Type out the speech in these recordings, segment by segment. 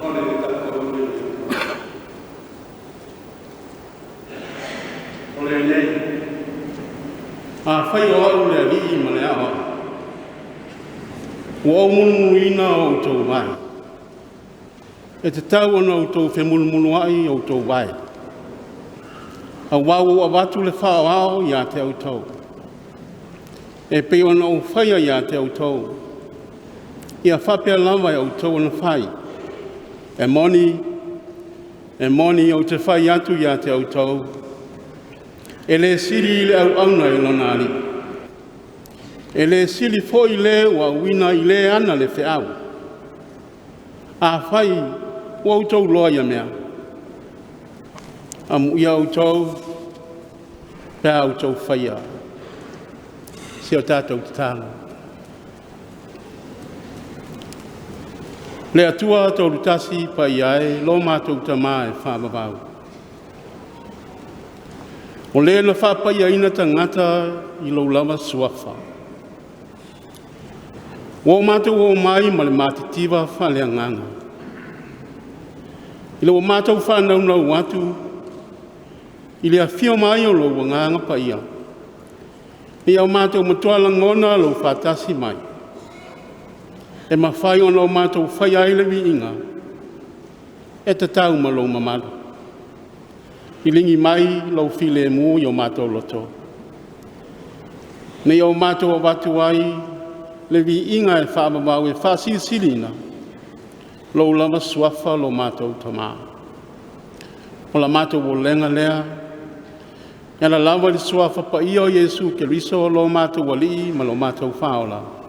O le tapuaiga O lenei, afai o au le Alii ma le Aoao, ua ou mulumuluina outou vae, e tatau ona outou femulumuluai outou vae, aua ua ou avatu le faaoao ia te outou, e pei ona ou faia ia te outou, ia faapea lava e outou ona fai. E moni, e moni ou te fai atu ia te outou, e le sili le auauna i lona alii, e le sili foi le ua auina i le ana le feau. Afai ua outou iloa ia mea, amuia outou pe a outou faia. Si o tatou tatalo. Le Atua Tolu Tasi paia e, lo matou Tama e faavavau, o le na faapaiaina tagata i lou lava suafa, ua o matou o mai ma le matitiva faaleagaga, ina ua matou faanaunau atu i le afio mai o lou Agaga Paia, ia o matou matua lagona lou faatasi mai, e mafai ona o matou faia ai le viiga e tatau ma lou mamalu. Filigi mai lou filemu i o matou loto, ina ia o matou avatu ai le viiga e faavavau e faasilisiliina lou lava suafa lo matou Tama. O la matou olega lea, e ala lava i le suafa paia o Iesu Keriso lo matou Alii ma lo matou Faaola.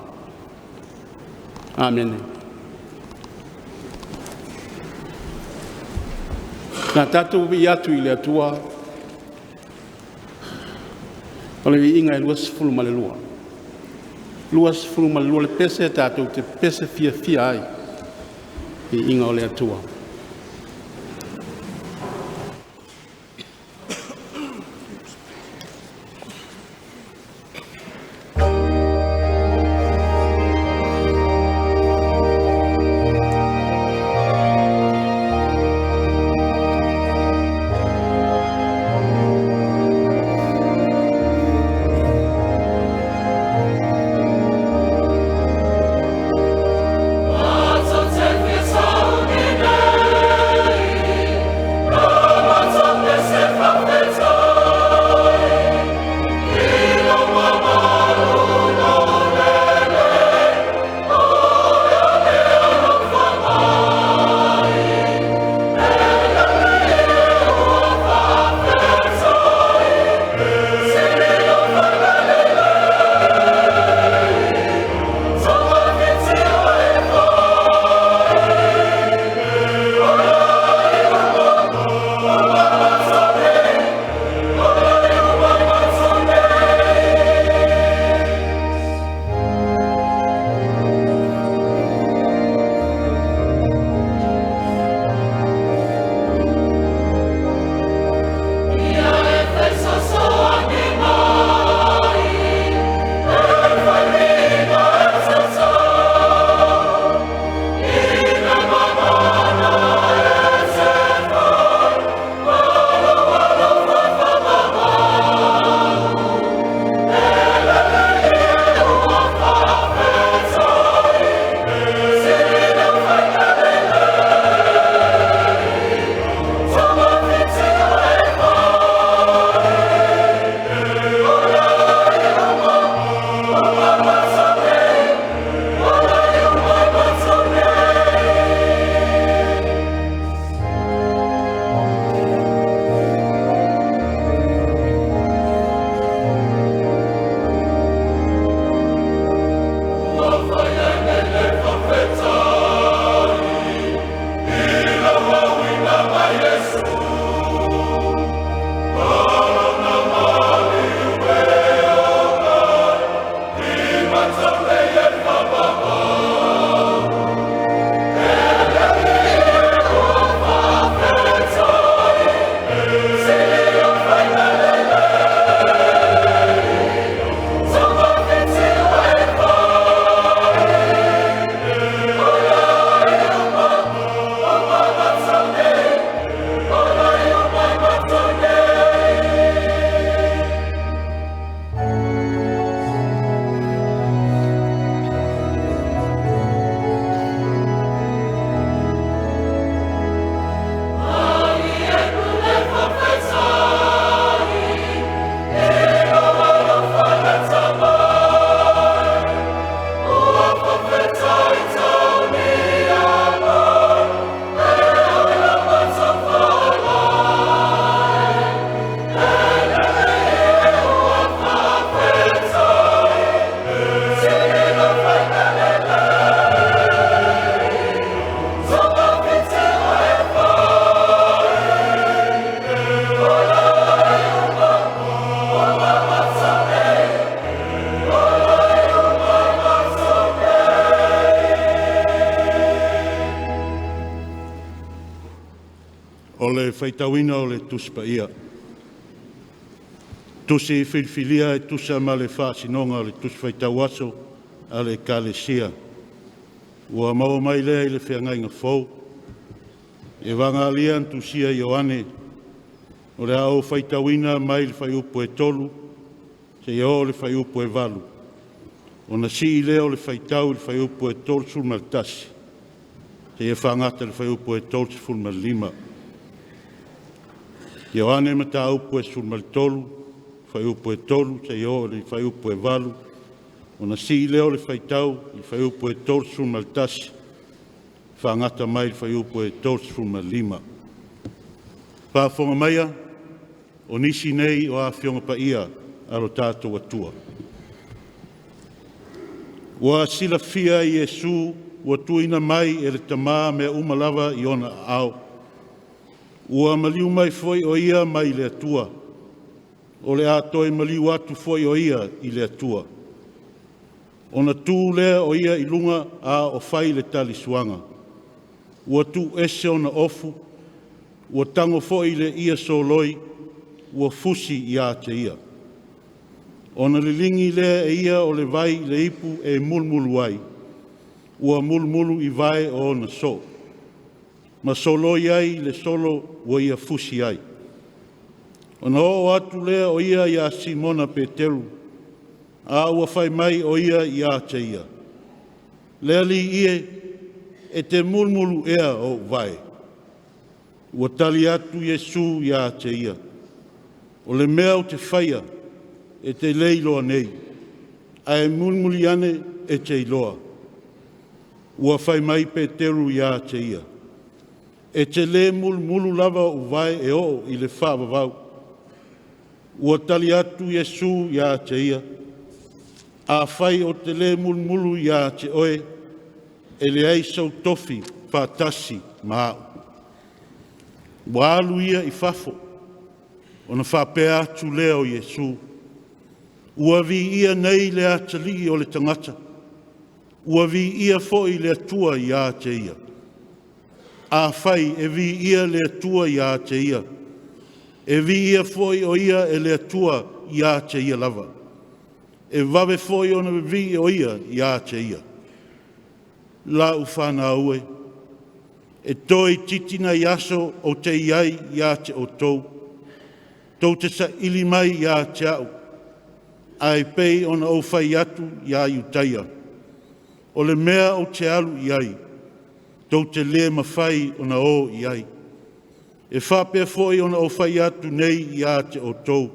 Amene. Na tatou vii atu i le Atua, o le viiga e 22. 22 le pese tatou te pepese fiafia ai, viiga o le Atua. Matou te fia sauni O le faitauina o le Tusi Paia. Tusi filifilia e tusa ma le faasinoga o le Tusi Faitau Aso a le Ekalesia. Ua maua mai lea i le Feagaiga Fou. Evagalii na tusia e Ioane, o le a ou faitauina mai le fuaiupu e 3 seia oo i le fuaiupu e 8, ona sii lea o le faitau i le fuaiupu e 31 seia faagata i le fuaiupu e 35. Ioane Mataupu e 13, fuaiupu e 3 seia oo i le fuaiupu e 8, ona sii lea o le faitau i le fuaiupu e 31, faagata mai i le fuaiupu e 35. Faafofoga maia, o nisi nei o Afioga Paia a lo tatou Atua. Ua silafia e Iesu ua tuuina mai e le Tamā mea uma lava i ona aao. Ua maliu mai foi o ia mai le Atua, o le a toe maliu atu foi o ia i le Atua. Ona tu lea o ia i luga a o fai le talisuaga. Ua tuu ese ona ofu, ua tago foi le ie soloi, ua fusi ia te ia. Ona liligi lea e ia o le vai i le ipu e mulumulu ai, ua mulumulu i vae o ona soo, ma soloi ai le solo ua ia fusi ai. Ona oo atu lea o ia ia Simona Peteru, a ua fai mai o ia ia te ia, “Le Alii e, e te mulumulu ea ou vae?” Ua tali atu Iesu ia te ia, “O le mea ou te faia, e te le iloa nei, ae mulimuli ane e te iloa.” Ua fai mai Peteru ia te ia, “E te le mulumulu lava ou vae e oo i le faavavau.” Ua tali atu Iesu ia te ia, “Afai ou te le mulumulu ia te oe, e leai sou tofi faatasi ma a'u.” Ua alu ia i fafo, ona faapea atu lea o Iesu, “Ua viia nei le atalii o le tagata, ua viia foi le Atua ia te ia. Afai e viia le Atua ia te ia, e viia foi o ia e le Atua ia te ia lava. E vave foi ona vivii o ia ia te ia. Lau fanau e, e toeitiiti nai aso ou te i ai ia te outou. Tou te saili mai ia te a'u, ae pei ona ou fai atu iā Iutaia, o le mea ou te alu i ai, tou te le mafai ona o i ai. E faapea foi ona ou fai atu nei ia te outou.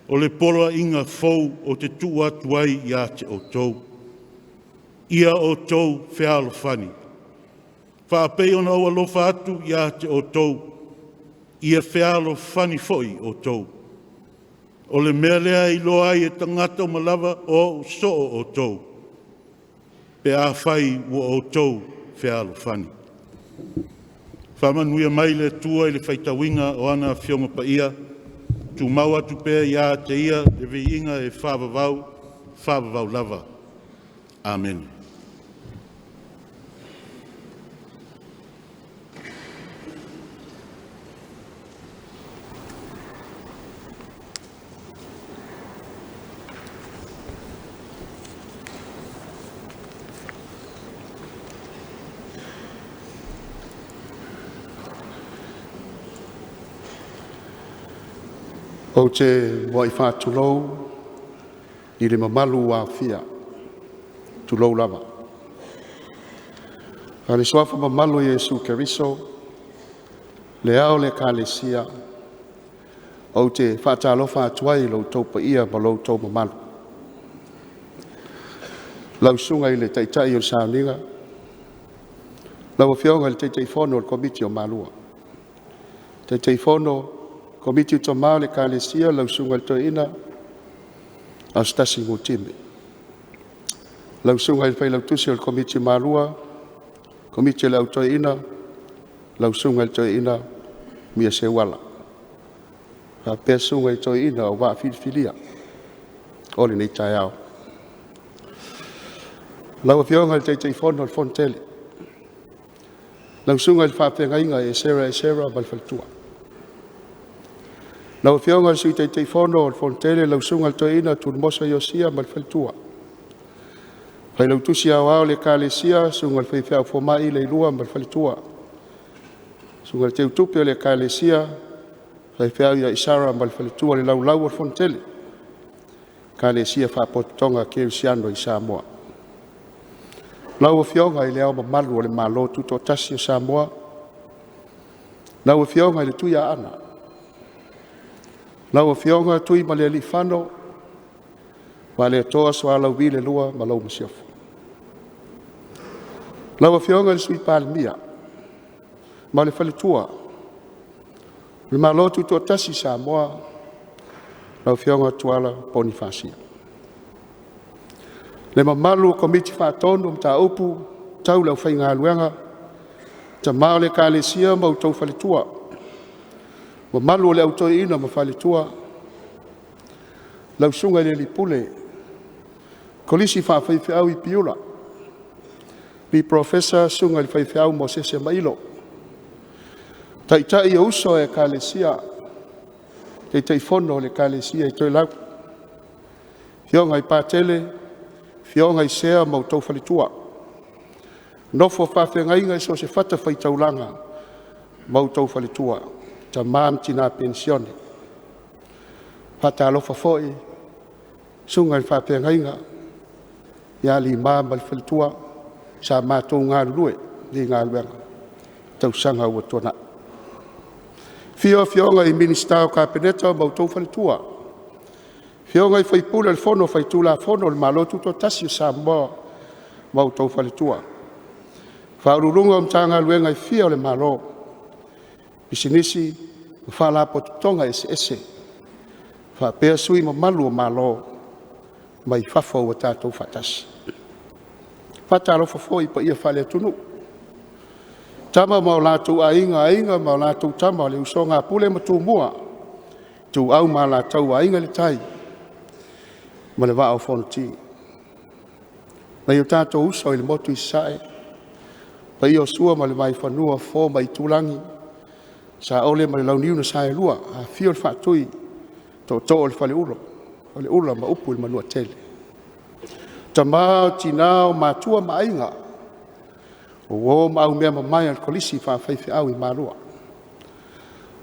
O le poloaiga fou ou te tuu atu ai ia te outou, ia outou fealofani. Faapei ona ou alofa atu ia te outou, ia fealofani foi outou. O le mea lea e iloa ai e tagata uma lava o o'u soo outou, pe afai ua outou fealofani.” Faamanuia mai le Atua i le faitauina o ana Afioga Paia, tumau atu pea ia te ia le viiga e faavavau, faavavau lava. Amene. Ou te muai faatulou i le mamalu ua aofia, tulou lava. I le suafa mamalu o Iesu Keriso, le Ao o le Ekalesia, ou te faatalofa atu ai i lo outou paia ma lo outou mamalu. Lau Susuga i le Taitai o le Sauniga, lau Afioga i le Taitaifono o le Komiti o Malua, Taitaifono Komiti o Tama a le Ekalesia lau Susuga i le Toeaina Asotai Mutime. Lau Susuga i le Failautusi o le Komiti o Malua, Komiti o le Au Toeaina, lau Susuga i le Toeaina Mia Seuala, faapea susuga i toeaiina o vaa filifilia o lenei taeao. Lau Afioga i le Taitaifono o le Fonotele Lau Susuga i le Faafeagaiga Esera Esera ma le faletua. Lau Afioga i le Sui Taitaifono o le Fonotele lau Susuga i le Toeaina Tulimosa Iosia ma le faletua. Failautusi Aoao o le Ekalesia, Susuga i le Faifeau Fomai Leilua ma le faletua. Susuga i le Teutupe o le Ekalesia, faifeau ia Isara ma le faletua, le Laulau a le Fonotele, Ekalesia Faapotopotoga Kerisiano i Samoa. Lau Afioga i Le Ao Mamalu o le Malo Tutoatasi o Samoa, lau Afioga i le Tuiaana, lau Afioga Tuimalealiifano Vaaletoa Sualauvi II ma lau Masiofo. Lau Afioga i le Sui Palemia ma le faletua o le Malo Tutoatasi o Samoa, lau Afioga Tuala Ponifasio. Le mamalu o Komiti Faatonu o Mataupu tau le aufaigaluega, tama o le Ekalesia ma outou faletua, mamalu o le Au Toeaina ma faletua, lau Susuga i le Alii Pule, Kolisi Faafaifeau i Piula, Alii Polofesa Susuga i le Faifeau Mosese Mailo, Taitai o uso a Ekalesia, Taitaifono o le Ekalesia i Toelau, Afioga i Patele, Afioga i Sea ma outou faletua, nofo a faafeagaiga i so o se fatafaitaulaga ma outou faletua, tama ma tina penisione. Faatalofa foi i susuga i faafeagaiga ia Lima ma le faletua sa matou galulue i lenei galuega i tausaga ua tuanai. Afio Afioga i Minisita o Kapeneta ma outou faletua, afioga i sui usufono o le Fono Faitulafono o le Malo Tutoatasi o Samoa ma outou faletua, Faauluuluga o Matagaluega e fia o le Malo, Pisinisi ma Faalapotopotoga eseese, faapea sui mamalu o Malo mai fafo ua tatou faatasi. Faatalofa foi i paia faaleatunuu, Tama ma o latou Aiga, Aiga ma latou Tama, le usoga a Pule ma Tumua, Ituau ma Alataua, Aiga i le Tai ma le Vaa o Fonoti. Nai o tatou uso i le motu i Sasae, paia o Sua ma le Vaifanua, Fofo ma Aitulagi, Saole ma le Launiu na Saelua, afio le Faatui Tootoo o le Faleula ma upu i le Manuatele. Tama, o tina, o matua ma aiga, o uo ma aumeamamae a le Kolisi Faafaifeau i Malua.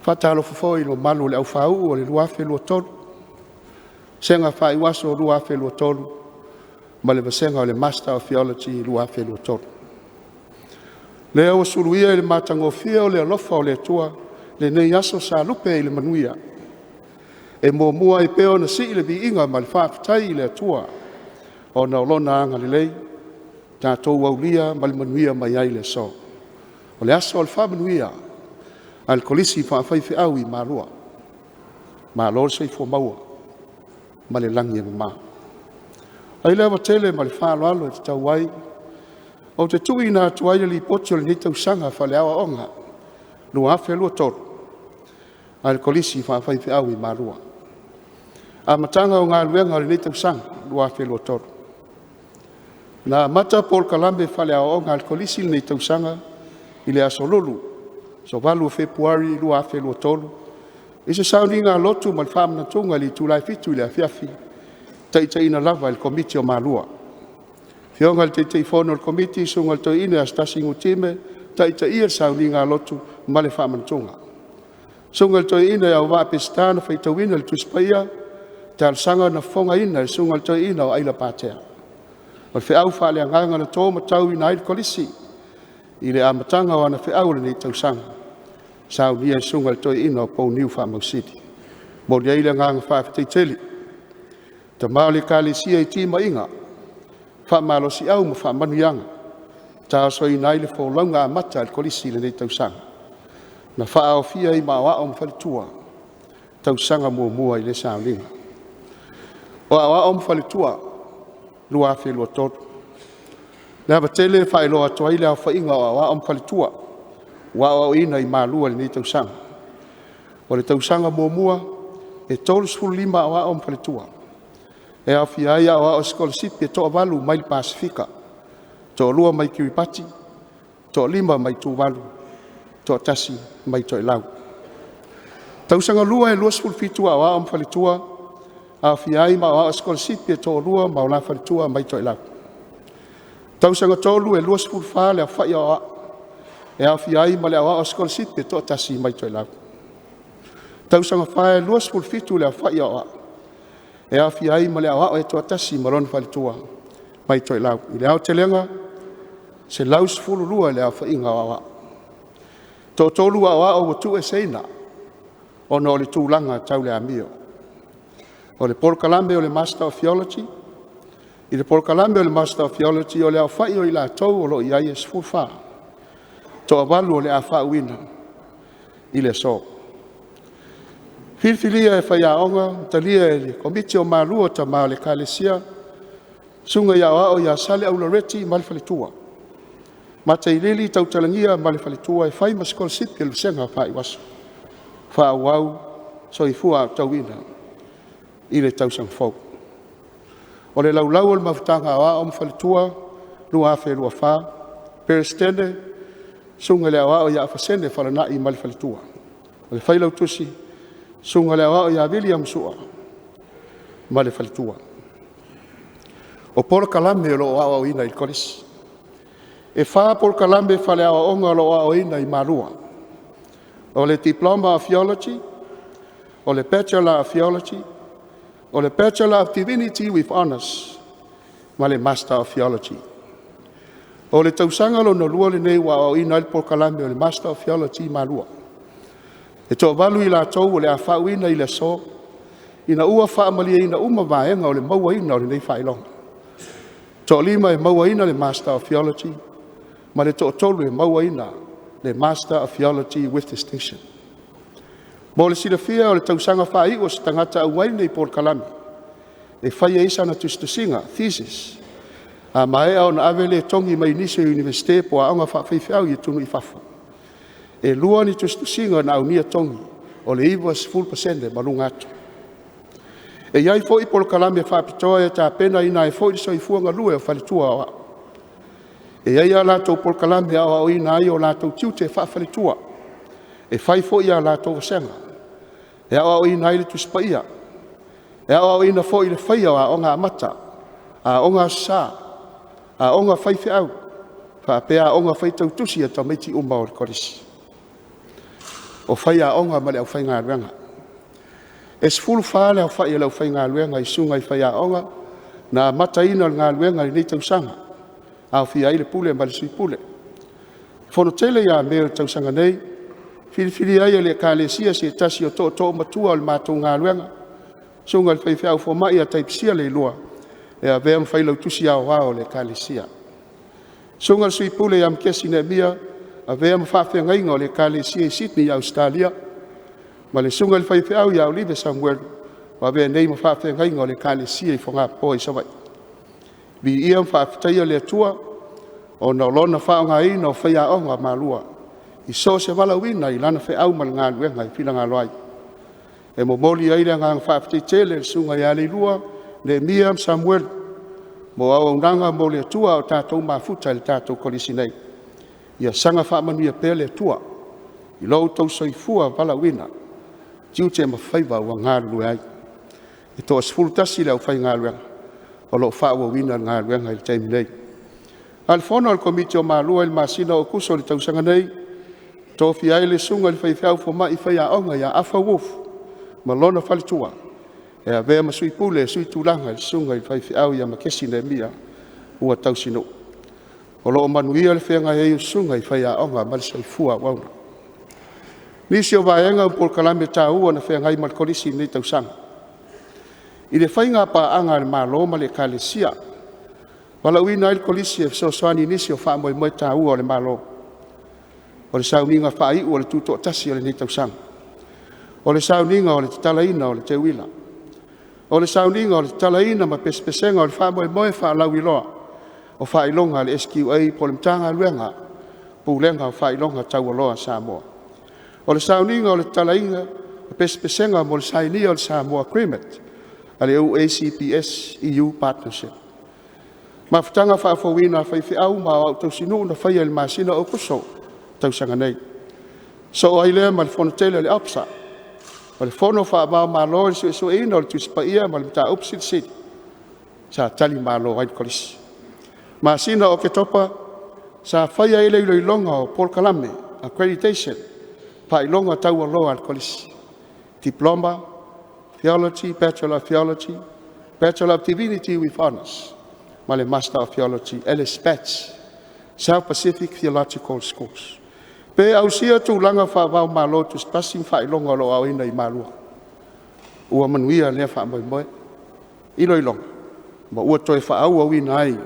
Faatalofa foi i le mamalu o le aufaauu o le 2023, Vasega Faaiuaso 2023 ma le Vasega o le Master of Theology 2023. Lea ua suluia i le matagofie o le alofa o le Atua lenei aso sa lupe ai le manuia. E muamua ai pea ona sii le viiga ma le faafetai i le Atua ona o Lona agalelei tatou aulia ma le manuia mai ai le aso. O le aso o le faamanuia a le Kolisi Faafaifeau i Malua. Malo le soifua maua ma le lagi e mama. Ai le ava tele ma le faaaloalo e tatau ai, ou te tuuina atu ai le Lipoti o lenei tausaga faaleaoaoga 2023 a le Kolisi Faafaifeau i Malua. Amataga o Galuega o lenei tausaga 2023. Na amata polokalame faaleaoaoga a le Kolisi i lenei tausaga i le Aso Lulu, aso 8 o Fepuari 2023 i se sauniga lotu ma le faamanatuga i le itula e 7:00 i le afiafi, taitaiina lava e le Komiti o Malua. Afioga i le Taitaifono o le Komiti, Susuga i le Toeaina ia Asotasi Nutime, taitaia le sauniga lotu ma le faamanatuga. Susuga i le Toeaina ia Auvaa Peseta na faitauina le Tusi Paia, talosaga na fofogaina e le Susuga i le Toeaina o Aila Patea. O le feau faaleagaga na to ma tauaveina ai le Kolisi i le amataga o ana feau o lenei tausaga, saunia e le Susuga i le Toeaina o Pouniu Faamausili. E momoli ai le agaga faafetai tele i tama o le Ekalesia i timaiga faamalosiau ma faamanuiaga na taosoina ai le folauga amata a le Kolisi i lenei tausaga, na faaofia ai ma Aoao ma Faletua tausaga muamua i lea sauniga. O Aoao ma Faletua 2023. Le ava tele e faailoa atu ai le aofaiga o Aoao ma Faletua ua aoaoina i Malua i lenei tausaga. O le tausaga muamua, e 35 Aoao ma Faletua, e aofia ai Aoao sikolasipi e toa-8 mai le Pasefika, toalua mai Kiripati, toalima mai Tuvalu, toatasi mai Toelau. Tausaga 2 e 27 aoao ma faletua, aofia ai ma aoao sikolasipi e toalua ma o la faletua mai Toelau. Tausaga 3 e 24 le aofai o aoao, e aofia ai ma le aoao sikolasipi e toatasi mai Toelau. Tausaga 4 e 27 le aofai o aoao, e aofia ai ma le aoao e toatasi ma lona faletua mai Toelau. I le aotelega, e 112 le aofaiga o aoao. E toatolu aoao ua tuueseina ona o le tulaga tau le amio. O le polokalame o le Master of Theology. I le polokalame o le Master of Theology, o le aofai o i latou o lo o i ai e 14, e toavalu o le a faauuina i le aso. Filifilia e Faiaoga, talia e le Komiti o Malua o Tama a le Ekalesia, Susuga i Aoao ia Saleaula Reti ma le Faletua, Matailili Tautalagia ma le faletua e fai ma sikolasipi o le Vasega Faaiuaso, faaauau soifua aotauina i le tausaga fou. O le Laulau a le Mafutaga a Aoao ma Faletua 2024, Peresetene, Susuga i le Aoao Fasene Falanai ma le faletua. O le Failautusi, Susuga i le Aoao Viliamu Sua ma le faletua. O Polokalame o lo o aoaoina i le Kolisi. E 4 polokalame faaleaoaoga o lo o aoaoina i Malua. O le Diploma of Theology, o le Bachelor of Theology, o le Bachelor of Divinity with Honours ma le Master of Theology. O le tausaga lona lua lenei ua aoaoina ai le polokalame o le Master of Theology i Malua. E toavalu i latou o le a faauuina i le aso, ina ua faamalieina uma vaega o le mauaina o lenei faailoga. E toalima e mauaina le Master of Theology ma le toatolu e mauaina le Master of Theology with Distinction. Mo le silafia o le tausaga faaiu o se tagata auai i lenei polokalame, e fai ai sana tusitusiga, thesis. A maea ona ave lea e togi mai nisi o Iunivesite po o aoga faafaifeau i atunuu i fafo. E lua ni tusitusiga na aunia togi o le 90% ma luga atu. E i ai foi polokalame faapitoa e tapenaina ai foi le soifua galue o faletua aoao. E i ai a latou polokalame e aoaoina ai o latou tiute faa-faletua, e fai foi a latou vasega, e aoaoina ai le Tusi Paia, e aoaoina foi i le faia o Aoga Amata, Aoga Aso Sa, Aoga a Faifeau faapea Aoga Faitau Tusi a tamaiti uma o le Kolisi. O faiaoga ma le aufaigaluega. E 14 le aofai o le aufaigaluega i susuga i faiaoga na amataina le galuega i lenei tausaga, aofia ai le Pule ma le Sui Pule. Fonotele ia Me o le tausaga nei, filifilia ai e le Ekalesia se tasi o Tootoo Matua o le matou galuega, Susuga i le Faifeau Fomai ia Tanuvasa Leilua e avea ma Failautusi Aoao o le Ekalesia. Susuga i le Sui Pule ia Makesi Nehemia, avea ma faafeagaiga o le Ekalesia i Sydney Ausetalia ma le Susuga i le Faifeau ia Olive Samuelu, ua avea nei ma faafeagaiga o le Ekalesia i Fogapoa i Savaii. Viia ma faafetaia le Atua ona o Lona faaaogaina o faiaoga o Malua i so o se valaauina i Lana feau ma le galuega e finagalo ai. E momoli ai le agaga faafetai tele i le Susuga ia Leilua, Nehemia ma Samuelu mo auaunaga mo le Atua a o tatou mafuta i le tatou Kolisi nei. Ia saga faamanuia pea le Atua i lo outou soifua valaauina, tiute ma faiva ua galulue ai. E toa-11 le aufaigaluega o lo o faaauauina le galuega i le taimi nei. A o le fono a le Komiti o Malua i le masina o Aokuso i le tausaga nei, tofia ai le Susuga i le Faifeau Fomai Faiaoga ia Afa Wolf ma lona faletua e avea ma Sui Pule e suitulaga i le Susuga i le Faifeau ia Makesi Nehemia ua tausinuu. O lo o manuia le feagai ai o Susuga i Faiaoga ma le soifua auauna. Nisi o vaega ma polokalame taua na feagai ma le Kolisi i lenei tausaga. I le faigapaaga a le Malo ma le Ekalesia, valaauina ai le Kolisi e fesoasoani i nisi o faamoemoe taua o le Malo. O le sauniga faaiu o le Tutoatasi o lenei tausaga. O le sauniga o le tatalaina o le teuila. O le sauniga o le tatalaina ma pesepesega o le faamoemoe faalauiloa o faailoga a le SQA po o le Matagaluega Pulega o Faailoga Taualoa a Samoa. O le sauniga o le tatalaina ma pesepesega mo le sainia o le Samoa Agreement a le ACPS-EU Partnership. Mafutaga faafouina a faifeau ma aoao tausinuu na faia i le masina o Aokuso tausaga nei. Sosoo ai lea ma le fonotele a le OPSA, o le fono faava-o-Malo i le suesueina o le Tusi Paia ma le Mataupu Silisili sa talimalo ai le Kolisi. Masina o Oketopa, sa faia ai le iloiloga o Polokalame Accreditation, Faailoga Taualoa a le Kolisi, Diploma, Theology, Bachelor of Theology, Bachelor of Divinity with Honours ma le Master of Theology LSBATS, South Pacific Theological School. Pe ausia tulaga faava-o-Malo Tusipasi ma Faailoga o lo o aoina i Malua. Ua manuia lea faamoemoe. Iloiloga ma ua toe faaauauina ai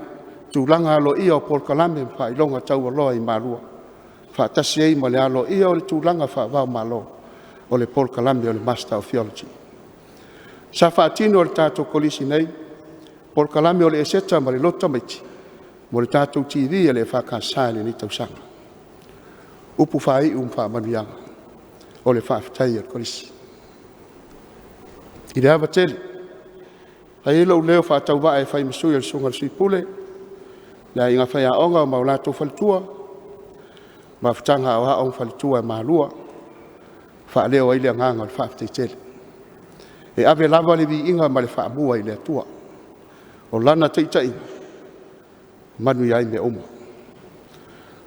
tulaga aloaia o Polokalame ma Faailoga Taualoa i Malua, faatasi ai ma le aloaia o le tulaga faava-o-Malo o le Polokalame o le Master of Theology. Sa faatino e le tatou Kolisi nei polokalame o le Eseta ma le Lotu Tamaiti mo le tatou TV a le EFKS i lenei tausaga. Upu faaiu ma faamanuiaga, o le faafetai a le Kolisi. I le ava tele, e fai ai lou leo faatauvaa e fai ma sui o le Susuga i le Sui Pule, le Aiga Faiaoga ma o latou faletua, Mafutaga a Aoao ma Faletua e Malua, faaleo ai le agaga o le faafetai tele. E ave lava le viiga ma le faamua i le Atua, o Lana taitaiga e manuia ai mea uma.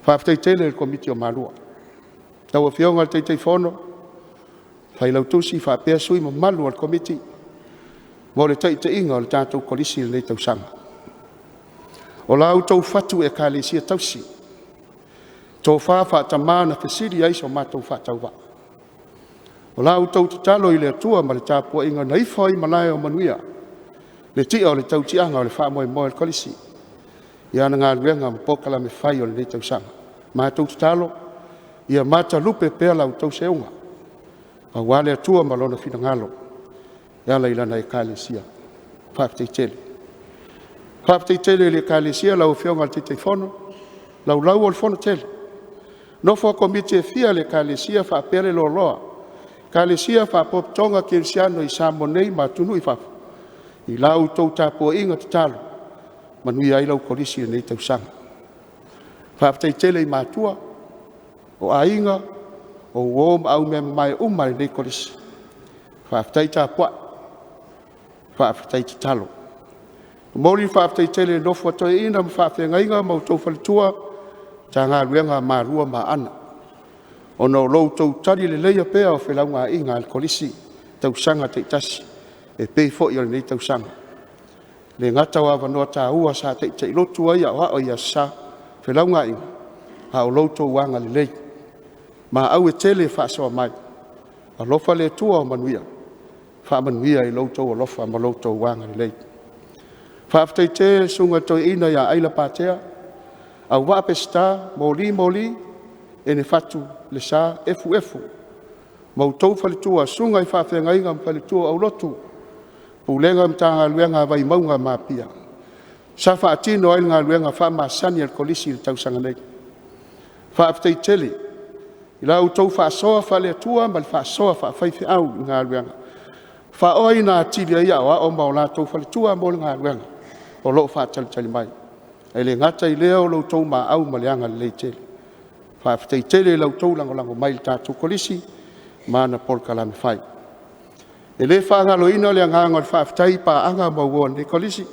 Faafetai tele i le Komiti o Malua, lau Afioga i le Taitaifono, Failautusi faapea sui usufono mamalu o le Komiti mo le taitaiga o le tatou Kolisi i lenei tausaga. O la outou fatu Ekalesia tausi, tofa faatama na fesili ai so matou faatauvaa. O la outou tatalo i le Atua ma le tapuaiga na ifo ai i malae o manuia le ti'a o le tautiaga o le faamoemoe o le Kolisi i ana galuega ma polokalame fai o lenei tausaga. Matou tatalo, ia matalupe pea la outou seuga aua le Atua ma Lona finagalo e ala i Lana Ekalesia. Faafetai tele. Faafetai tele i le Ekalesia, lau Afioga i le Taitaifono, laulau o le Fono tele, nofo a Komiti e fia a le Ekalesia faapea le loaloa Ekalesia Faalapotopotoga Kerisiano i Samoa nei ma atunuu i fafo, i la outou tapuaiga tatalo, manuia ai lau Kolisi i lenei tausaga. Faafetai tele i matua, o aiga, o uo ma aumeamamae uma a lenei Kolisi, faafetai tapuai, faafetai tatalo. E momoli le faafetai tele i le nofo a toeaiina ma faafeagaiga ma outou faletua, Matagaluega a Malua ma Aana, ona o lo outou talileleia pea o felaugaaiga a le Kolisi i tausaga taitasi e pei foi o lenei tausaga. E le gata o avanoa taua sa taitailotu ai aoao i Aso Sa, felaugaaiga, a o lo outou agalelei, maau e tele faasoa mai. Alofa le Atua o manuia faamanuia i lo outou alofa ma lo outou agalelei. Faafetai tele i le susuga i le toeaina ia Aila Patea, Auvaa Peseta, Moli Moli, Enefatu Lesa Efu Efu ma outou faletua, susuga i faafeagaiga ma faletua o aulotu, Pulega ma Matagaluega a Vaimauga ma Apia, sa faatino ai le galuega faamasani a le Kolisi i le tausaga nei. Faafetai tele i la outou faasoa faale-Atua ma le faasoa faafaifeau i galuega, faaoaina atili ai aoao ma o latou faletua mo le galuega o lo o faatalitali mai. Ae le gata i lea o lo outou maau ma le agalelei tele. Faafetai tele i la outou lagolago mai i le tatou Kolisi ma ana polokalame fai. E le faagaloina le agaga o le faafetai i paaga ma uo a lenei Kolisi,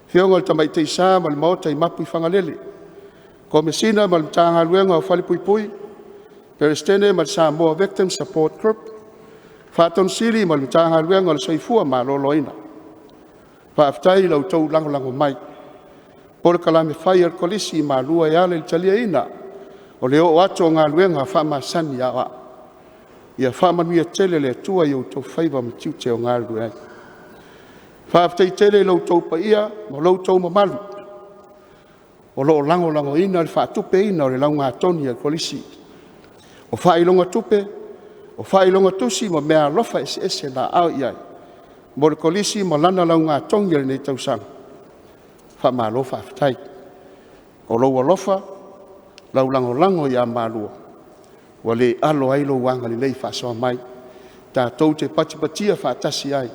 Afioga i le Tamaitai Sa ma le Maota i Mapuifagalele, Komesina ma le Matagaluega o Falepuipui, Peresetene ma le Samoa Victim Support Group, Faatonu Sili ma le Matagaluega o le Soifua Maloloina. Faafetai i la outou lagolago mai i polokalame fai a le Kolisi i Malua e ala i le taliaina o le oo atu o galuega faamasani a aoao. Ia faamanuia tele le Atua i outou faiva ma tiute o galulue ai. Faafetai tele i lo outou paia ma lo outou mamalu o lo o lagolagoina le faatupeina o le laugatogi a le Kolisi. O faailoga tupe, o faailoga tusi ma meaalofa eseese na aao i ai mo le Kolisi ma lana laugatogi o lenei tausaga, faamalo faafetai. O lou alofa, lau lagolago ia Malua, ua le alo ai lou agalelei faasoa mai, tatou te patipatia faatasi ai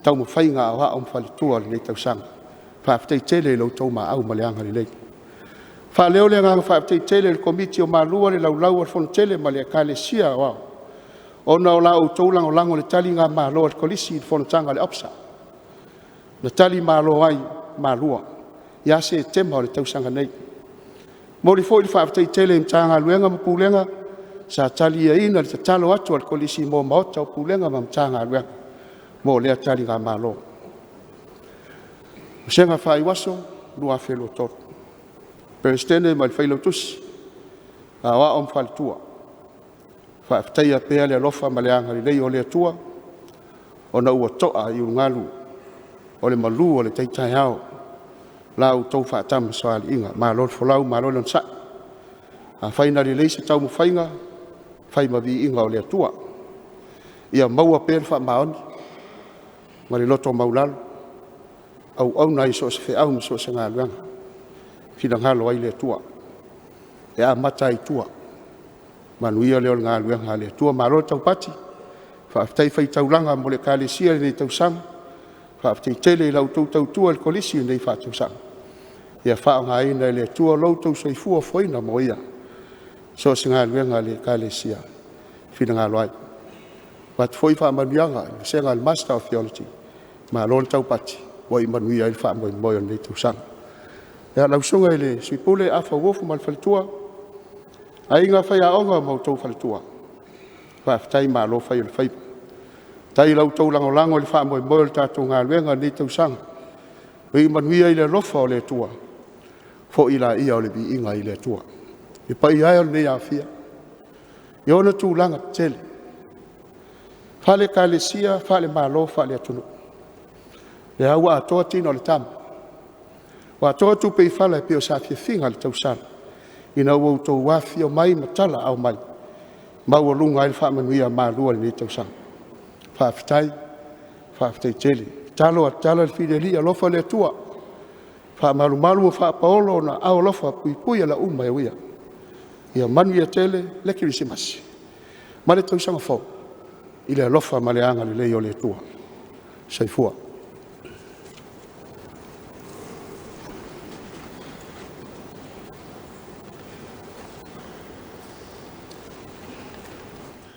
taumafaiga a aoao ma faletua i lenei tausaga. Faafetai tele i lo outou maau ma le agalelei. Faaleo le agaga faafetai tele i le Komiti o Malua, le Laulau a le Fono Tele ma le Ekalesia Aoao, ona o la outou lagolago i le taligamalo a le Kolisi i le fonotaga a le OPSA, na talimalo ai Malua ia Setema o le tausaga nei. E momoli foi le faafetai tele i Matagaluega ma Pulega sa taliaina le tatalo atu a le Kolisi mo Maota o Pulega ma Matagaluega mo lea taligamalo. Vasega Faiuaso 2023. Peresetene ma le Failautusi, Aoao ma Faletua, faafetaia pea le alofa ma le agalelei o le Atua ona ua to'a i ulugalu o le malu o le tai taeao la outou faatamasoaliiga. Malo le folau malo le onosai. Afai na lelei se taumafaiga, fai ma viiga o le Atua. Ia maua pea le faamaoni ma le loto maualalo, auauna ai i so o se feau ma so o se galuega e finagalo ai le Atua, e amata lava i tua, manuia lea o le galuega a le Atua. Malo le taupati, faafetai fai taulaga mo le Ekalesia i lenei tausaga, faafetai tele i la outou tautua i le Kolisi i lenei faatausaga. Ia faaaogaina e le Atua lo outou soifua foeina mo Ia i so o se galuega a le Ekalesia e finagalo ai. E avatu foi faamanuiaga i le vasega a le Master of Theology, malo le taupati, ua manuia ai le faamoemoe o lenei tausaga. Ia, lau Susuga i le Sui Pule Afa Uofu ma le faletua, aiga faiaoga ma outou faletua, faafetai malo fai o le faiva. Faafetai i la outou lagolago i le faamoemoe o le tatou galuega i lenei tausaga. Ia manuia i le alofa o le Atua, foi laia o le viiga i le Atua. Le paia e o lenei aofia i ona tulaga tetele, faale-Ekalesia, faale-Malo, faale-atunuu, lea ua atoa tino o le tama, ua atoa tupe i fala e pei o saafiafiaga i le tausala, ina ua outou afifio mai ma talaaao mai, maualuga ai le faamanuia malu o lenei tausaga. Faafetai, faafetai tele. Tatalo a tatala le fili a Alii, alofa le Atua, faamalumalu ma faapaolo Ona aao alofa puipui ala uma e uia. Ia manuia tele le Kerisimasi ma le Tausaga Fou i le alofa ma le agalelei o le Atua. Soifua.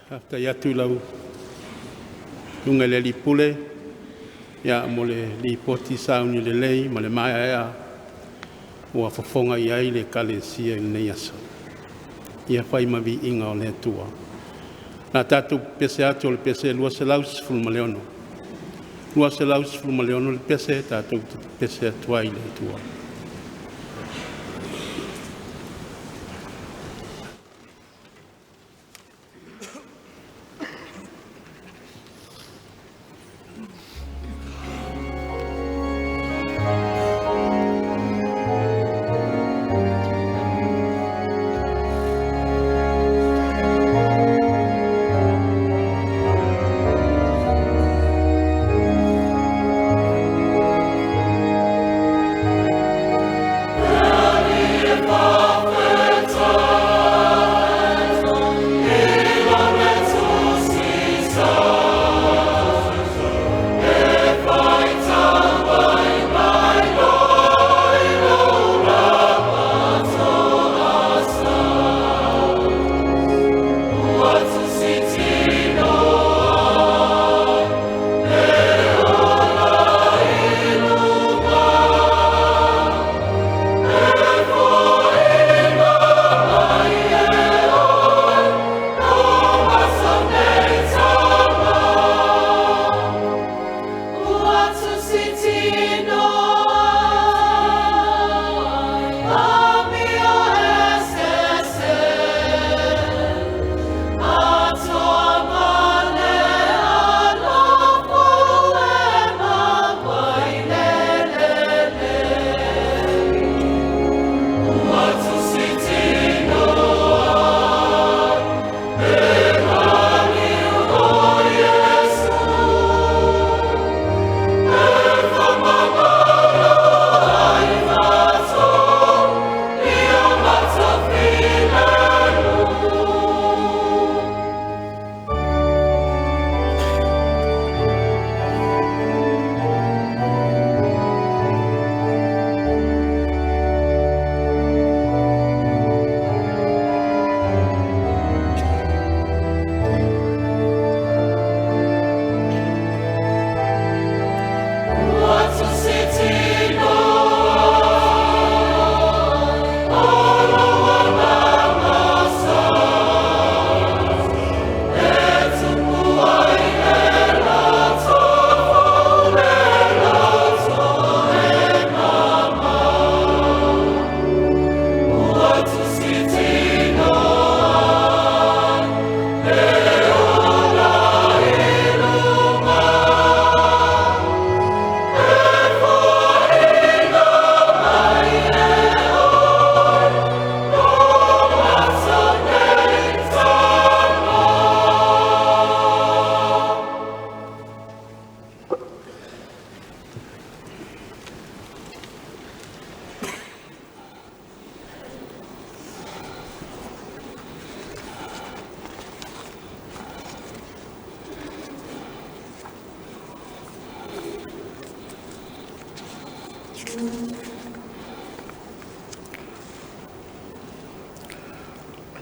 Faafetai atu i lau Susuga i le Alii Pule mo le lipoti sauni lelei ma le maeaea ua fofoga i ai le Ekalesia i lenei aso. Ia fai ma viiga o le Atua. O le a tatou pepese atu o le pese 216, 216 le pese tatou te pepese atu ai i le Atua.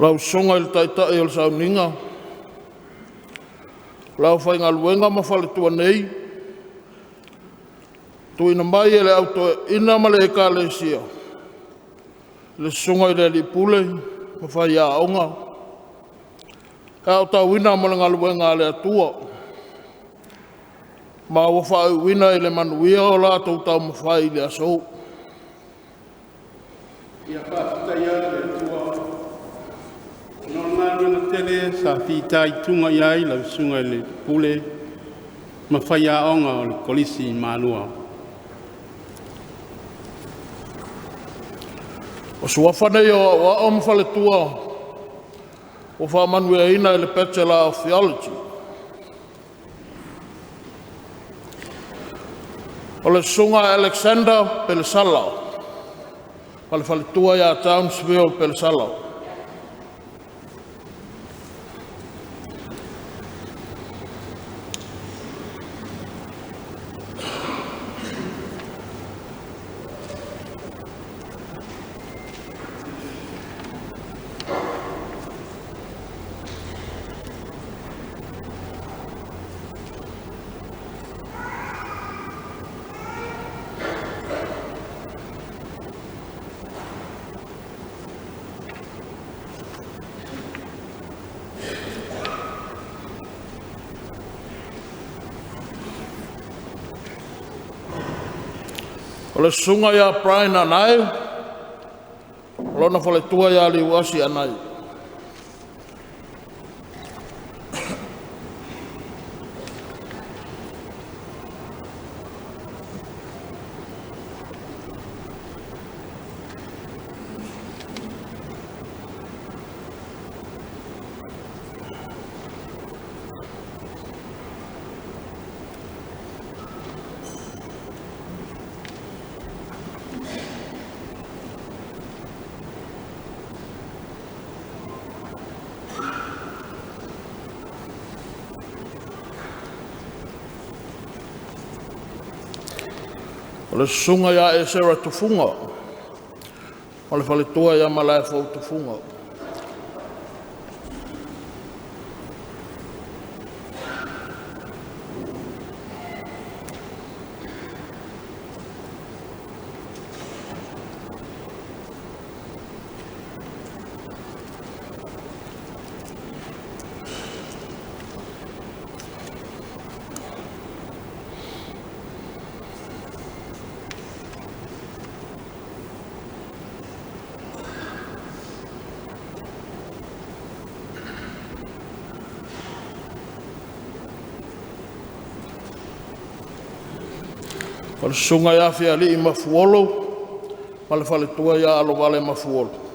Lau Susuga i le Taitai o le Sauniga, o le aufaigaluega ma faletua nei, tuuina mai e le Au Toeaina ma le Ekalesia i le Susuga i le Alii Pule ma Faiaoga, e aotauina mo le galuega a le Atua, ma ua faaiuina i le manuia o latou taumafai i le aso. Ia faafetaia le Atua ona o le galuega tele sa fitaituga i ai lau Susuga i le Pule ma faiaoga o le Kolisi i Malua. O suafa nei o Aoao ma Faletua ua faamanuiaina i le Bachelor of Theology. O le Susuga Alexander Pelesala ma le faletua ia Townsville Pelesala. O le Susuga ia Brian Anae ma lona faletua ia Liuasi Anae. O le Susuga ia Esera Tufuga ma le faletua ia Malaefou Tufuga. O le Susuga ia Fialii Mafuolo ma le faletua ia Alovaleva Mafuolo.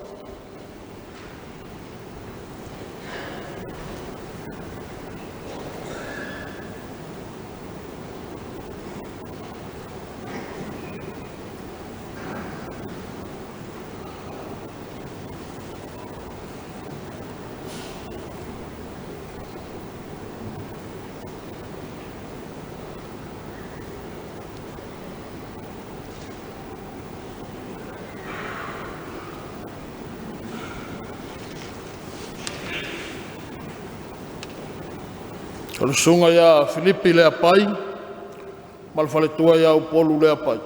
O le Susuga ia Filipi Leapai ma le faletua ia Upolu Leapai.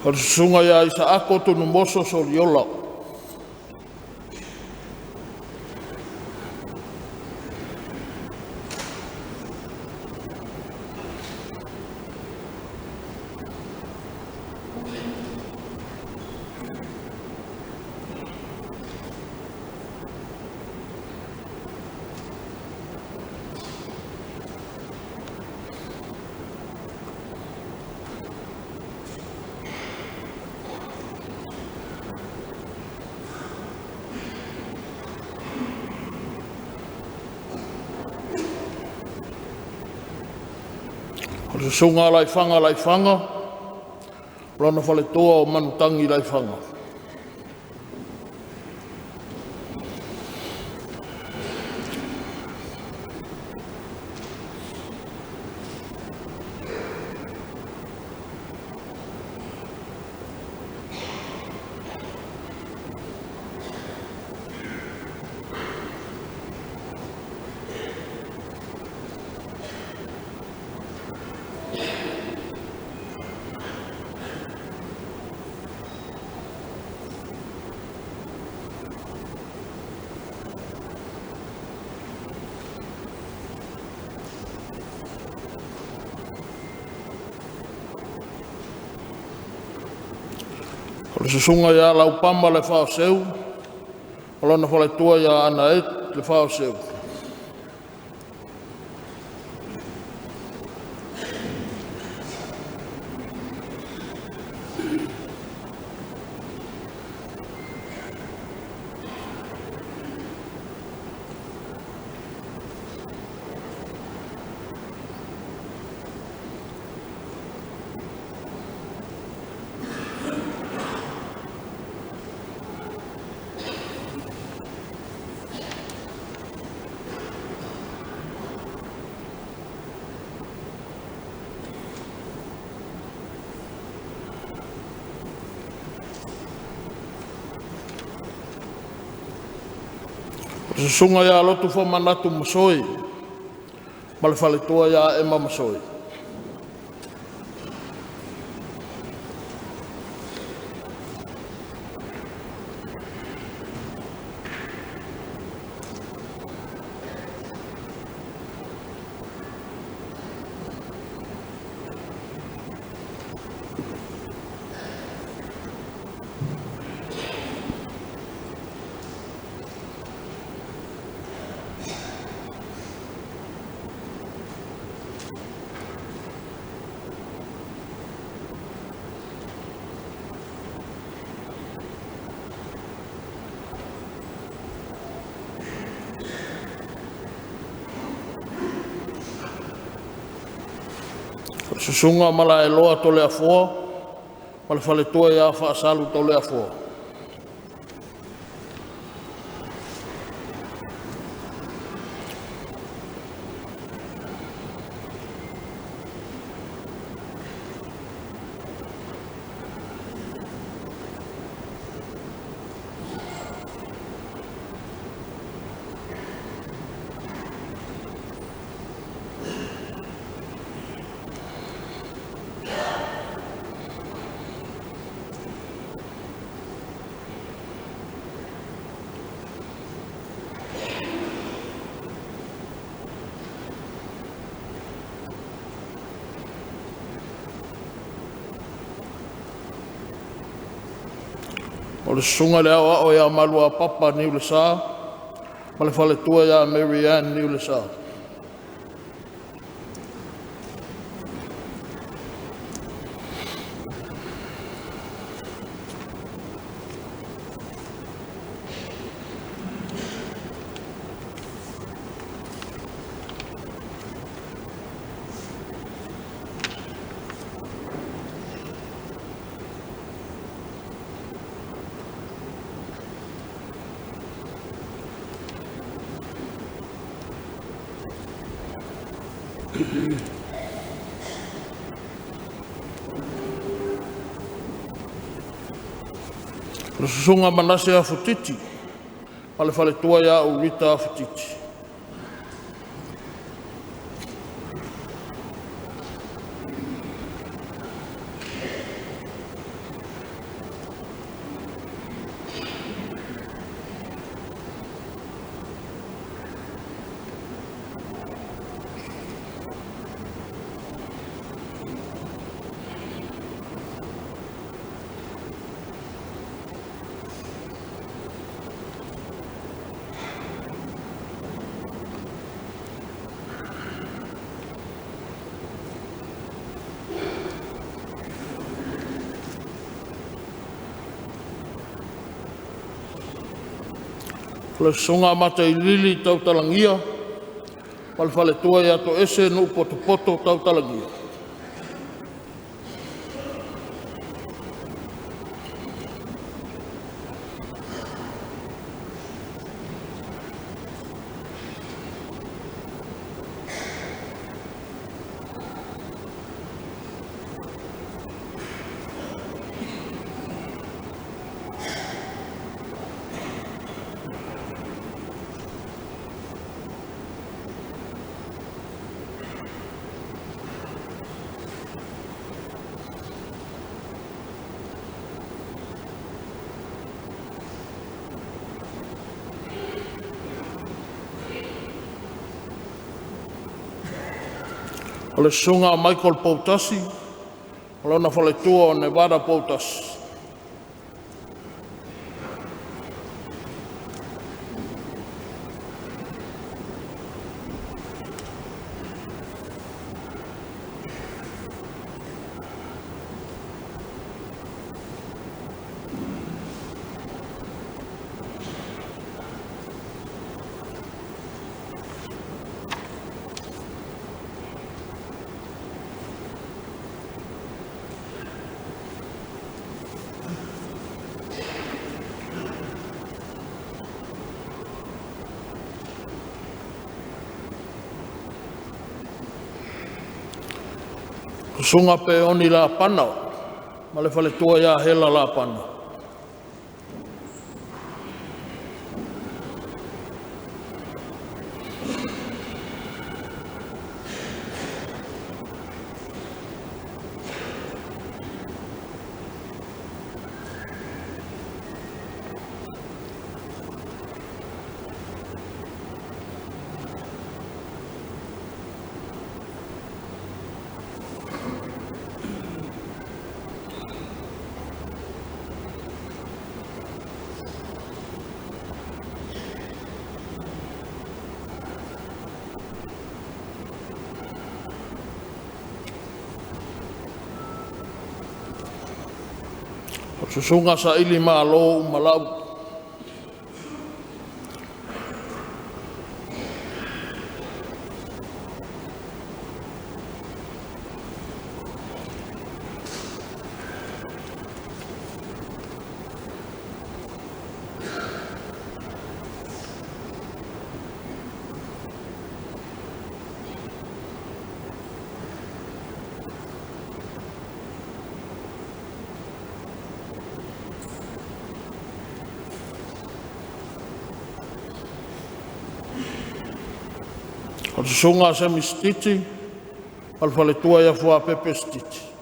O le Susuga ia Isaako Tunumoso Soliola. O le susuga a Laifaga Laifaga, lona faletua o Manutangi Laifaga. O le susuga ia Laupama le Faaseu, o lona faletua ia Anaet le Faaseu. O le susuga ia Lotu Famanatu Masoe ma le faletua ia Ema Masoe. O le susuga Malaeloa Toleafoa ma le faletua ia Faasalu Toleafoa. O le susuga i le Aoao ia Maluapapa Niulesa ma le faletua ia Mary Ann Niulesa. O le susuga Manase Afutiti ma le faletua ia Urita Afutiti. O le susuga Matailili Tautalagia ma le faletua ia Toese Nuupotopoto Tautalagia. O le susuga a Michael Poutasi, o lona faletua o Nevada Poutasi. Susuga Peoni Lapana ma le faletua ia Hela Lapana. O Susuga Saili Malo Umalau. O le Susuga a Semi Stiti, ma le faletua ia Fuapepe Stiti.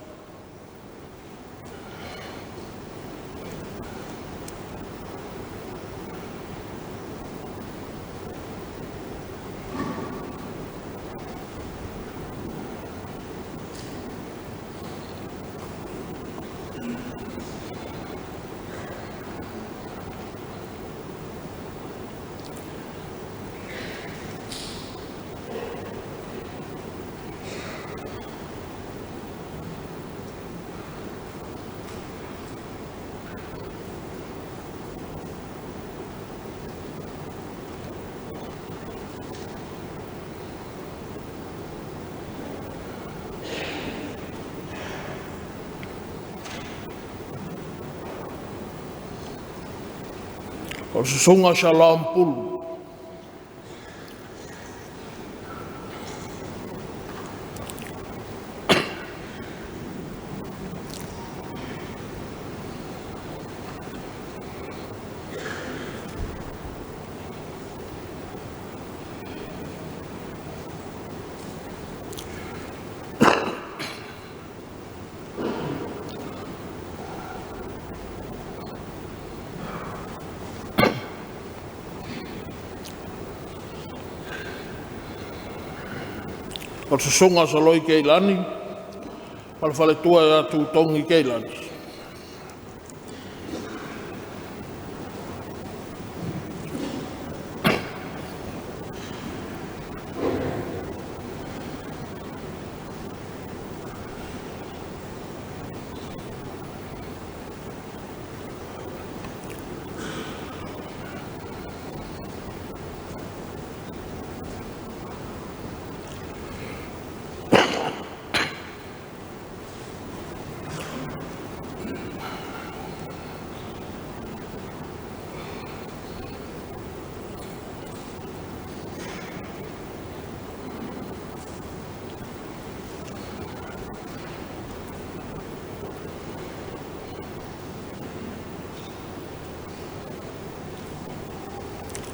O le Susuga Shalom Pulu. O le Susuga Soloi Keilani, ma le faletua ia Tutogi Keilani.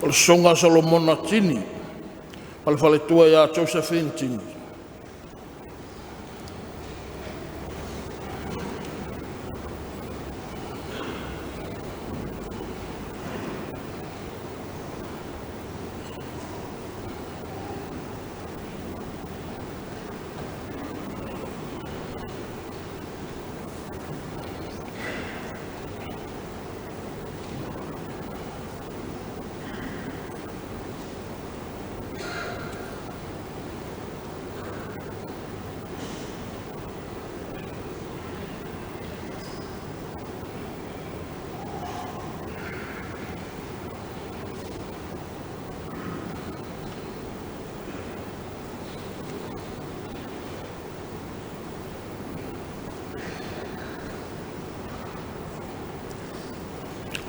O le Susuga Solomona Tini, ma le faletua ia Josephine Tini.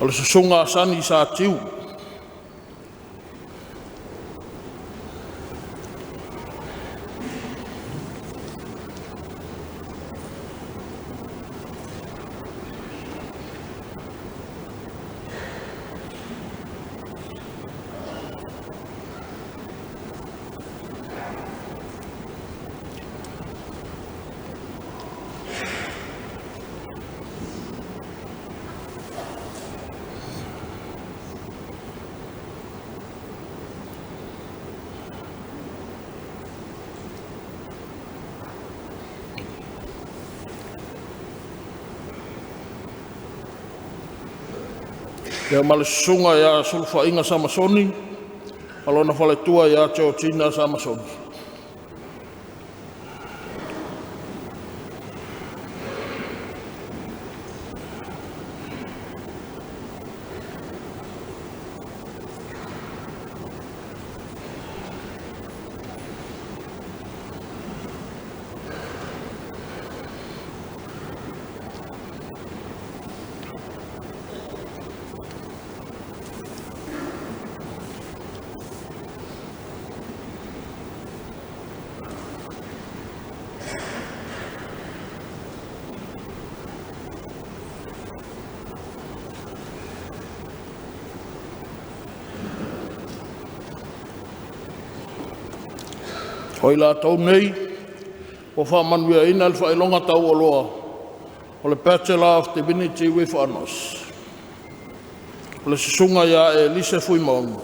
O le susuga a Sani Satiu. Ia ma le susuga ia Sulufaiga Samasoni ma lona faletua ia Georgina Samasoni. O i latou nei ua faamanuiaina i le Faailoga Taualoa o le Bachelor of Divinity with Honors. O le susuga ia Elise Fuimaono.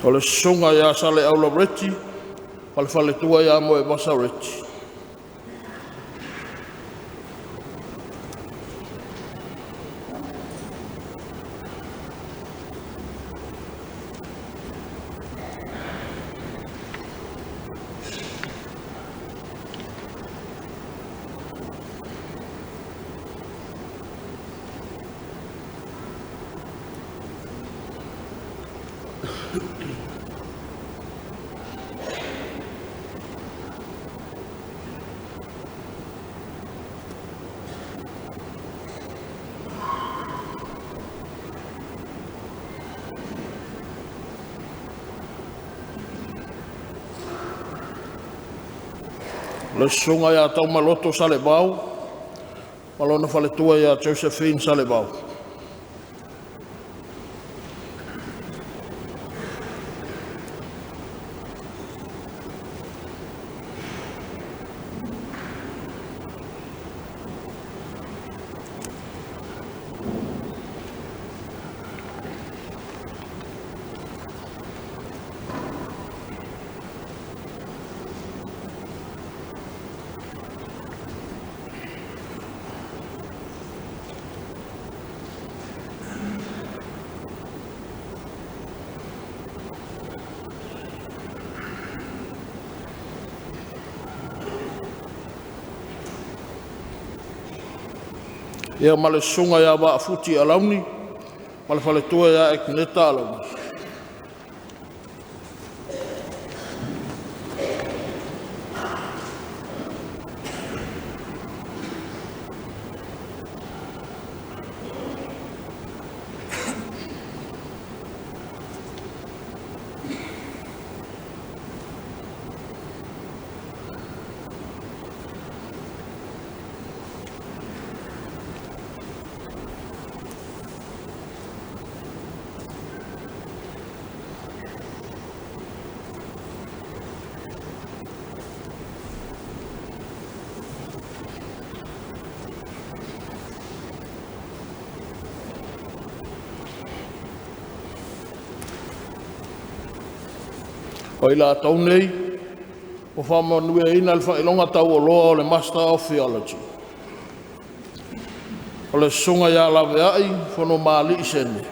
O le susuga ia Saleaula Reti ma le faletua ia Moevasa Reti. O le susuga ia Taumaloto Salevao ma lona faletua ia Josephine Salevao. Ia ma le susuga ia Vaafuti Alauni ma le faletua ia Akeneta Alauni. O i latou nei, ua faamanuiaina le faailoga taualoa o le Master of Theology. O le susuga ia Laveai Fonomalii Sene.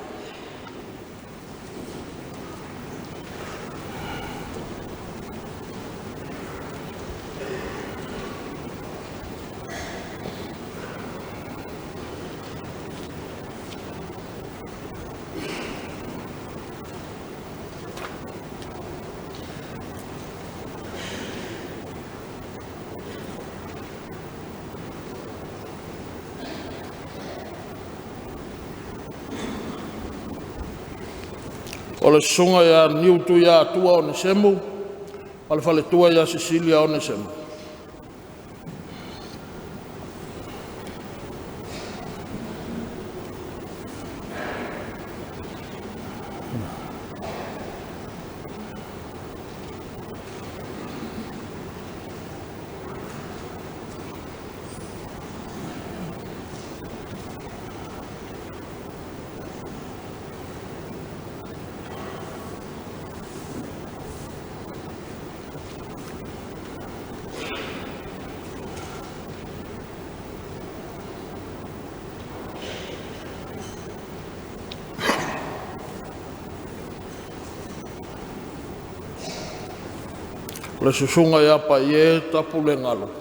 O le susuga ia Niutuiatua Onesemo ma le faletua ia Sesilia Onesemo. O le susuga ia Paie Tapulegalo.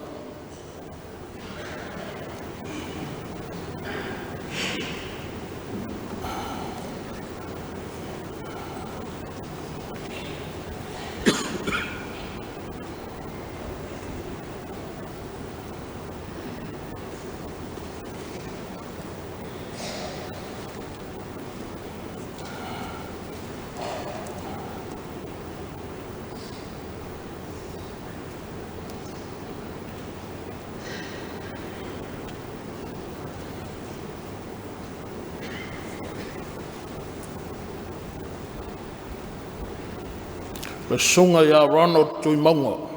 Le susuga ia Ronald Tuimauga.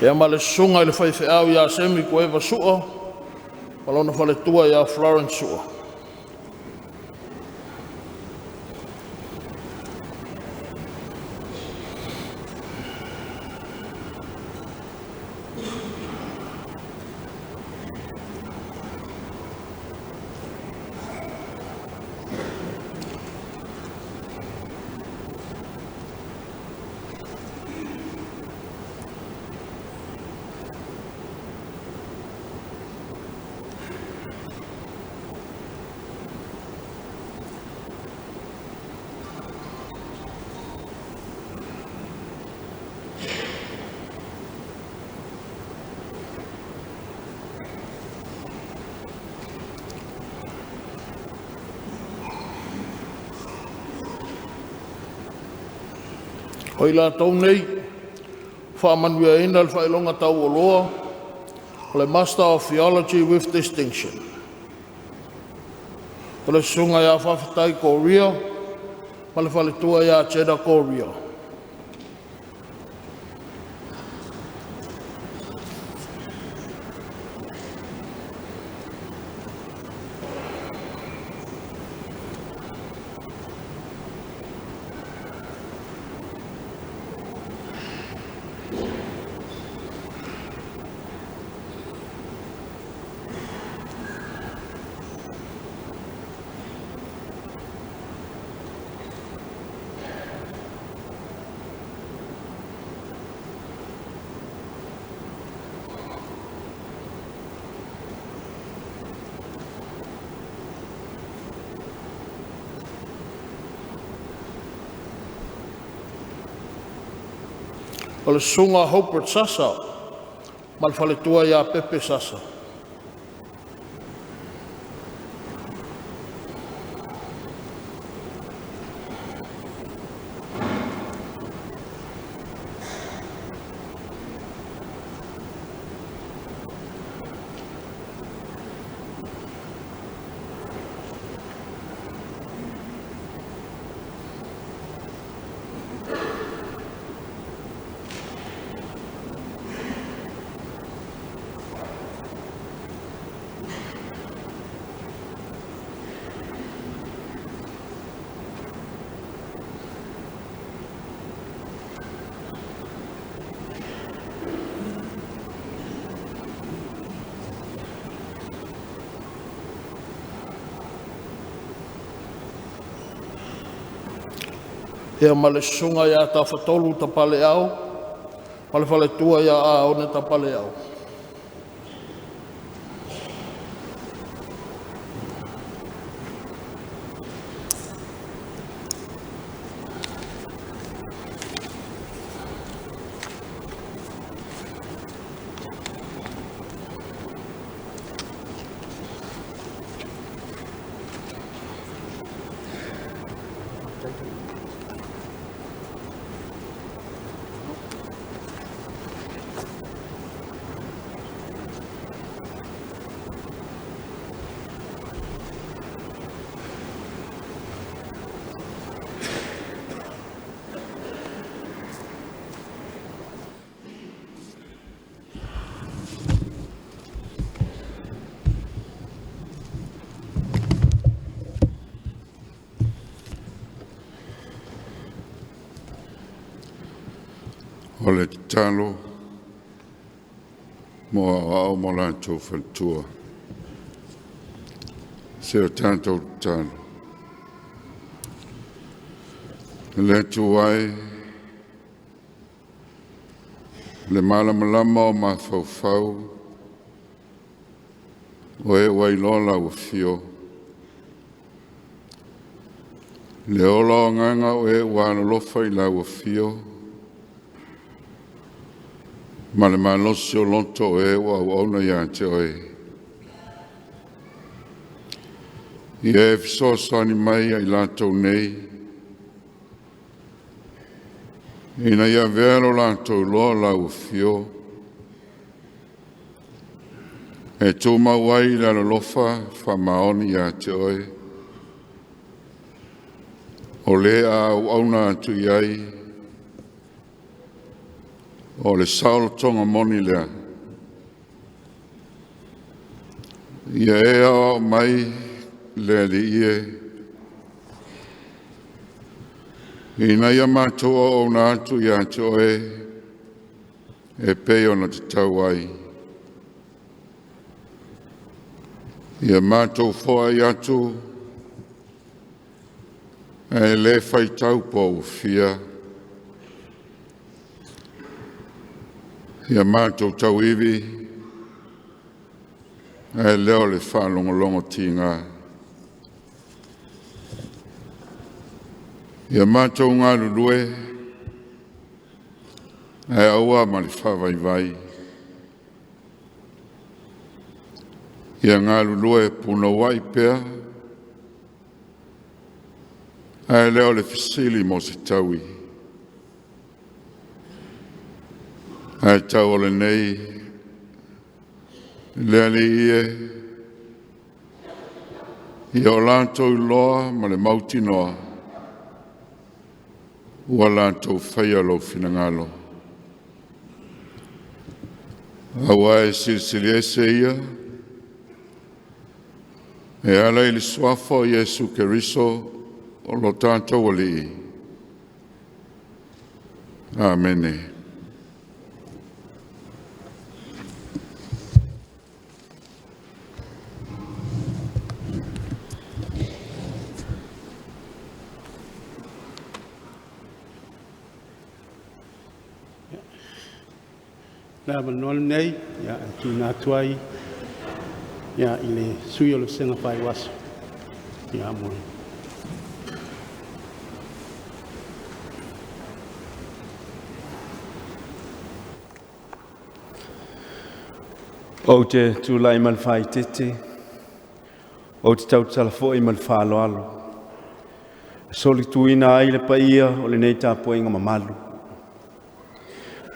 Ia ma le susuga i le faifeau ia Semi Kueva Sua, ma lona faletua ia Florence Sua. O i latou nei, faamanuiaina le faailoga taualoa o le Master of Theology with Distinction. O le susuga ia Faafetai Korea ma le faletua ia Jeda Korea. O le susuga Hobert Sasa ma le faletua ia Pepe Sasa. Ia ma le susuga ia Tafatolu Tapaleao ma le faletua ia Aone Tapaleao. O le tatalo mo aoao mo latou faletua. Se o tatou tatalo. Le Atua e, le malamalama o mafaufau, o e ua iloa lau afio, le ola o agaga o e ua alolofa i lau afio, ma le malosi o loto o e ua auauna ia te oe. Ia e fesoasoani mai ia i latou nei, ina ia avea lo latou iloa o lau afio, e tumau ai le alolofa faamaoni ia te oe, o le a auauna atu i ai, o le saolotoga moni lea. Ia e aoao mai le Alii e, ina ia matou auauna atu ia te oe e pei ona tatau ai. Ia matou foai atu ae le faitau po ua fia. Ia matou tauivi ae le o le faalogologo tiga. Ia matou galulue ae aua ma le faavaivai. Ia galulue punouai pea ae le o le fesili mo se taui. Ae tau o lenei, le Alii e, ia o latou iloa ma le mautinoa ua latou faia lou finagalo. Aua e silisili ese ia e ala i le suafa o Iesu Keriso o lo tatou Alii. Amene. Le avanoa lenei ia e tuuina atu ai ia i le sui o le Vasega Faiuaso ia mo le Ou te tulai ma le faaeteete, ou te tautala foi ma le faaaloalo, e solituina ai le paia o lenei tapuaiga mamalu.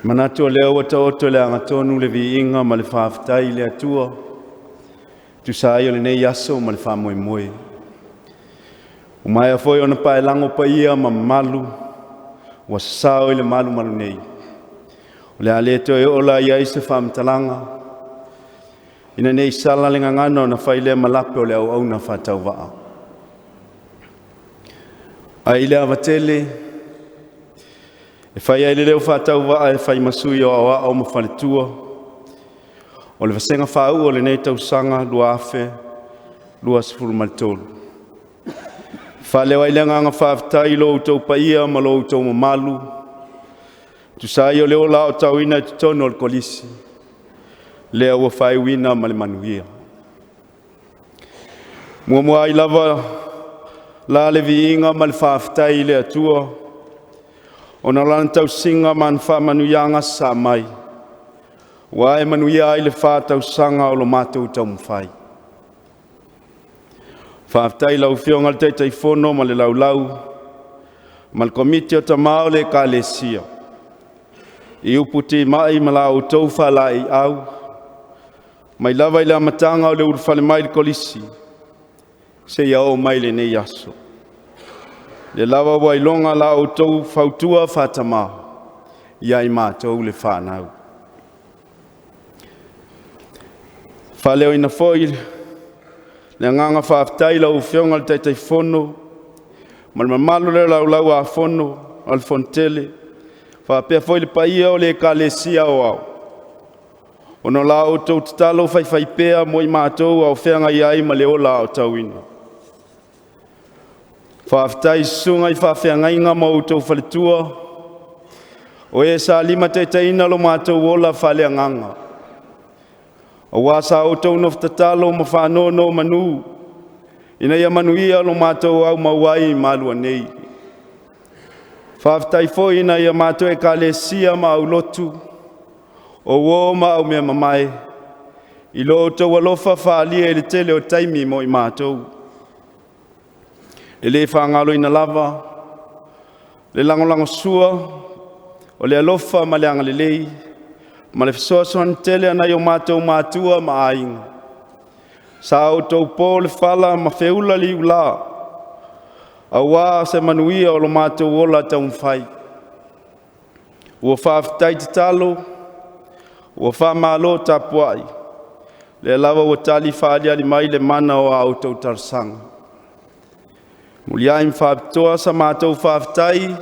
Manatu o lea ua taoto i le agatonu le viiga ma le faafetai i le Atua, tusa ai o lenei aso ma le faamoemoe. Ua maea foi ona paelago paia ma mamalu ua sasao i le malumalu nei. O le a le toe oo la i ai se faamatalaga, ina ne i sala le gagana ona fai lea ma lape o le auauna faatauvaa. Ae i le ava tele, e fai ai le leo faatauvaa e fai ma sui o aoao ma faletua, o le vasega faauu o lenei tausaga 2023. Faaleo ai le agaga faafetai i lo outou paia ma lo outou mamalu, tusa ai o le ola aotauina i totonu o le Kolisi, lea ua faaiuina ma le manuia. Muamua ai lava la le viiga ma le faafetai i le Atua, ona o lana tausiga ma ana faamanuiaga sasaa mai, ua ae manuia ai le 4 tausaga o lo matou taumafai. Faafetai i lau Afioga i le Taitaifono ma le Laulau ma le Komiti o Tama o le Ekalesia i upu timai ma la outou faalaeiau, mai lava i le amataga o le ulufale mai i le Kolisi seia oo mai i lenei aso. Lea lava ua iloga la outou fautua faatama ia i matou le fanau. Faaleoina foi le agaga faafetai i lau Afioga i le Taitaifono ma le mamalu o le Laulau-a-Fono a le Fonotele faapea foi le paia o le Ekalesia Aoao, ona o la outou tatalo faifaipea mo i matou a o feagai ai ma le ola aotauina. Faafetai i susuga i faafeagaiga ma outou faletua, o e sa limataitaiina lo matou ola faaleagaga, aua sa outou nofo tatalo ma faanonomanu ina ia manuia lo matou aumau ai i Malua nei. Faafetai foi i nai a matou Ekalesia ma aulotu, o uo ma aumeamamae i lo outou alofa faaalia i le tele o taimi mo i matou. E le faagaloina lava le lagolagosua o le alofa ma le agalelei ma le fesoasoani tele a nai o matou matua ma aiga, sa outou po le fala ma feula le iula aua se manuia o lo matou ola taumafai. Ua faafetai tatalo, ua faamalo tapuai, lea lava ua tali faaaliali mai le mana o a outou talosaga. Muliai ma faapitoa sa matou faafetai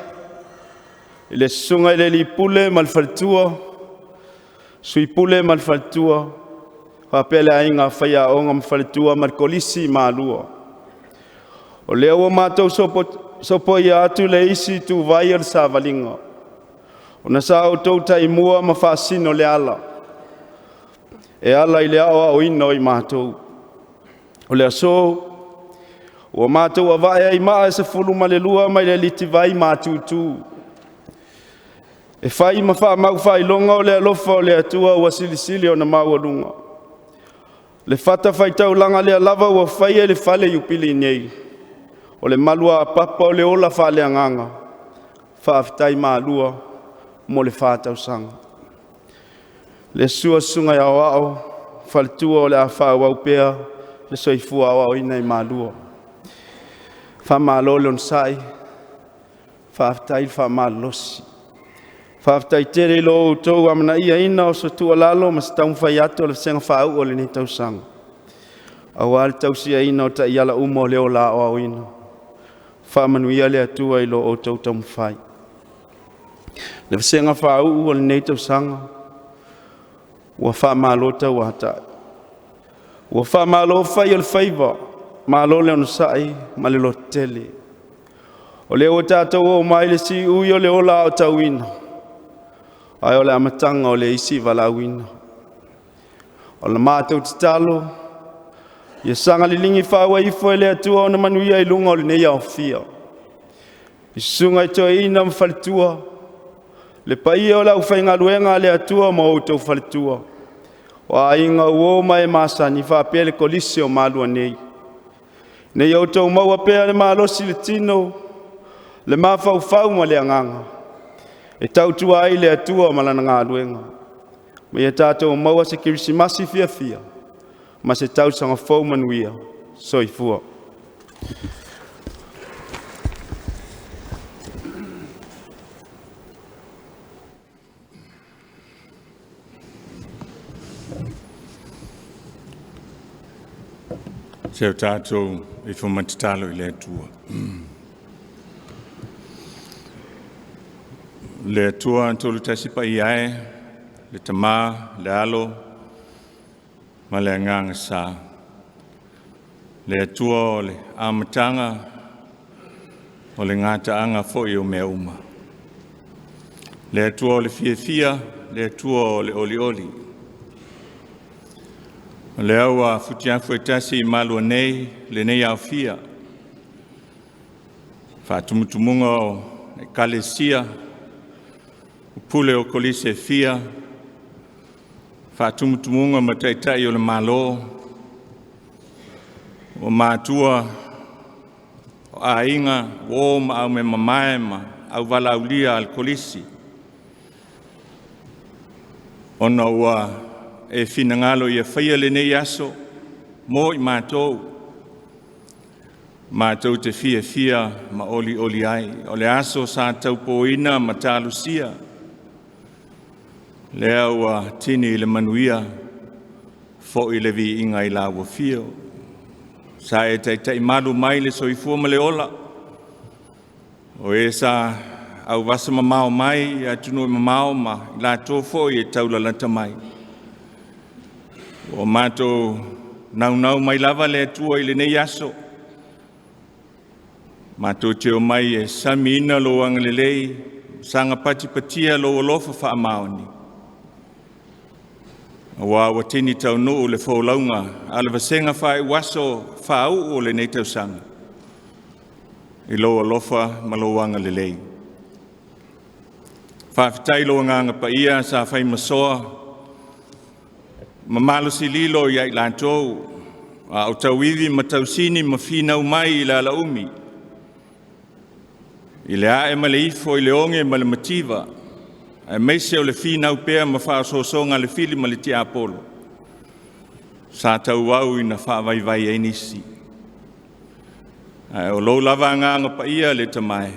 i le Susuga i le alii Pule ma le faletua, Sui Pule ma le faletua, faapea le aiga faiaoga ma faletua ma le Kolisi i Malua. O lea ua matou sopoia atu le isi ituvai o le savaliga, ona sa outou taimua ma faasino le ala, e ala i le aoaoina o i matou. O le aso, ua matou ava'e ai maa e 12 mai le alitivai matutu, e fai ma faamau faailoga o le alofa o le Atua ua silisili ona maualuga. Le fatafaitaulaga lea lava ua faia i le fale i Iupeli nei, o le maluapapa o le ola faaleagaga. Faafetai Malua mo le 4 tausaga. Le susu o susuga i aoao, faletua o le a faaauau pea le soifua aoaoina i Malua. Faamalo le onosai, faafetai le faamalolosi. Faafetai tele i lo outou amanaiaina o se tuualalo ma se taumafai atu a le Vasega Faauu o lenei tausaga, aua le tausiaina o taiala uma o le ola aoaoina. Faamanuia le Atua i lo outou taumafai. Le Vasega Faauu o lenei tausaga, ua faamalo tauatai, ua faamalo fai o le faiva, malo le onosai ma le lototele. O lea ua tatou oo mai i le siui o le ola aotauina, ae o le amataga o le isi valaauina. O le matou tatalo, ia saga liligi faaauai ifo e le Atua ona manuia i luga o lenei aofia, i susuga i toeaina ma faletua, le paia o le aufaigaluega a le Atua ma outou faletua, O aiga uo ma e masani faapea le kolisi o Malua nei. Ina ia outou maua pea le malosi i le tino, le mafaufau ma le agaga, e tautua ai le Atua ma Lana galuega. Ma ia tatou maua se Kerisimasi fiafia ma se tausaga fou manuia. Soifua. Se o tatou ifo matatalo i le Atua. Le Atua tolu tasi paia e, le Tamā, le Alo, ma le Agaga Sa. Le Atua o le amataga, o le gataaga foi o mea uma. Le Atua o le fiafia, le Atua o le olioli. O lea ua futiafu e tasi i Malua nei lenei aofia, faatumutumuga o Ekalesia, o pule o kolisi e fia, faatumutumuga ma taitai o le Malo, o matua, o aiga, uo ma aumeamamae ma auvalaulia a le Kolisi, ona ua e finagalo ia faia lenei aso mo i matou, matou te fiafia ma olioli ai. O le aso sa taupoina ma talosia, lea ua tini i le manuia, foi le viiga i la ua fio. Sa e taitai malu mai le soifua ma le ola, o e sa auvasa mamao mai i atunuu e mamao ma i latou foi e taulalata mai. Ua matou naunau mai lava le Atua i lenei aso, matou te omai e samiina lou agalelei, saga patipatia lou alofa faamaoni, aua ua tini taunuu le folauga a le vasega faaiuaso faauu o lenei tausaga i lou alofa ma lou agalelei. Faafetai i lou agaga paia sa fai ma soa ma malosi lilo ia i latou a o tauivi ma tausini ma finau mai i le alaumi, i le ae ma le ifo, i le oge ma le mativa, aemaise o le finau pea ma faaosoosoga a le fili ma le tiapolo, sa tauau ina faavaivai ai nisi. Ae o lou lava agaga paia le Tama e,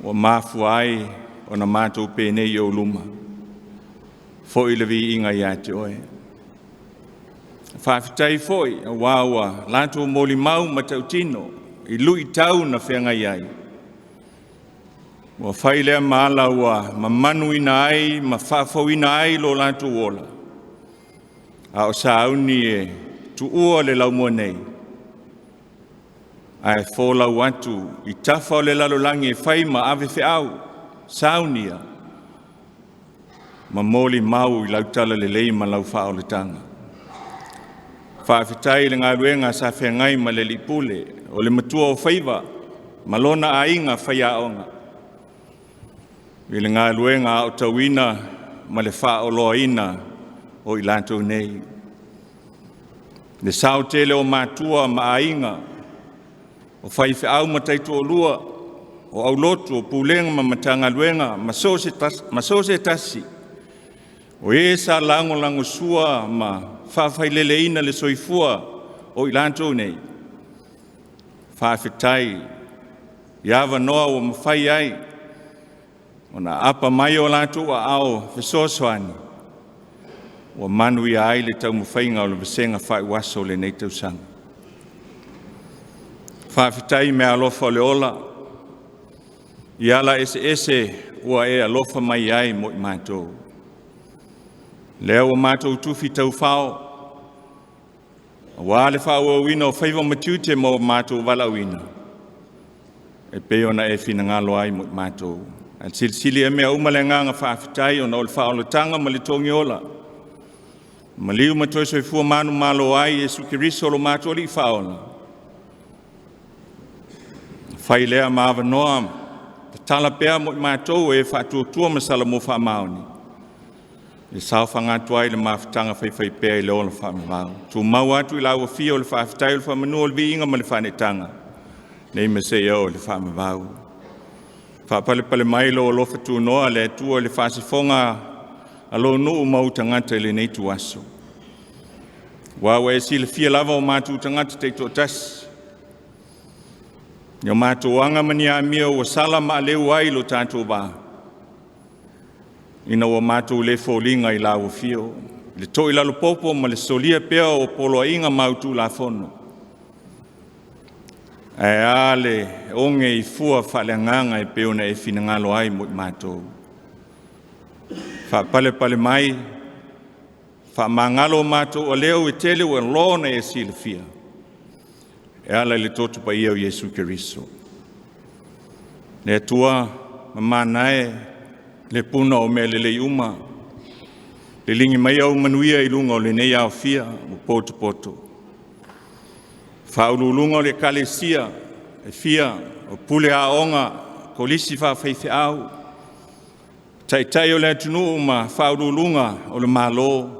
ua mafua ai ona matou penei i ou luma, foi le viiga ia te oe. Faafetai foi aua ua latou molimau matautino i luitau na feagai ai, ua fai lea ma ala ua mamanuina ai ma faafouina ai lo latou ola, a o sauni e tuua le laumua nei, ae folau atu i tafa o le lalolagi e fai ma ave feau, saunia ma molimau i lau talalelei ma lau faaolataga. Faafetai i le galuega sa feagai ma le Alii Pule, o le matua o faiva ma lona aiga faiaoga, i le galuega aotauina ma le faaoloaina o i latou nei. Le sao tele o matua ma aiga, o faifeau ma taitoalua, o aulotu, o pulega ma Matagaluega, ma so o se tasi, o e sa lagolagosua ma faafaileleina le soifua o i latou nei, faafetai i avanoa ua mafai ai ona aapa mai o latou aao fesoasoani, ua manuia ai le taumafaiga o le vasega faaiuaso o lenei tausaga. Faafetai i meaalofa o le ola, i ala eseese ua e alofa mai ai mo i matou. Lea ua matou tufi taufao, aua le faaauauina o faiva ma tiute ma o matou valaauina, e pei ona e finagalo ai mo i matou. Ae silisili ia mea uma le agaga faafetai ona o le faaolataga ma le togiola, maliu ma toe soifua manumalo ai Iesu Keriso lo matou Alii Faaola. Fai lea ma avanoa tatala pea mo i matou e faatuatua ma salamo faamaoni. Le saofaga atu ai le mafutaga faifaipea i le ola faamavao. Tumau atu i lau afio o le faafetai o le faamanu o le viiga ma le faanetaga, nei ma seia oo i le faamavao. Faapalepale mai lou alofa tunoa le Atua i le faasafoga a lou nuu ma ou tagata i lenei tuaso. Ua ua e silafia lava o matou tagata taitoatasi, i o matou aga ma ni amio ua sala ma aleu ai lo tatou vā, ina ua matou le foliga i lau afio, le toilalopopo ma le solia pea o poloaiga ma au Tulafono. Ae a le oge i fua faaleagaga e pei ona e finagalo ai mo i matou. Faapalepale mai, faamagalo o matou aleu e tele ua loa ona e silafia, e ala i le toto paia o Iesu Keriso. Le Atua mamana e le puna o mea lelei uma, liligi mai au manuia i luga o lenei aofia ua potopoto. Faauluuluga o le Ekalesia e fia o pule aoga, kolisi faafaifeau, taitai o le atunuu ma faauluuluga o le Malo,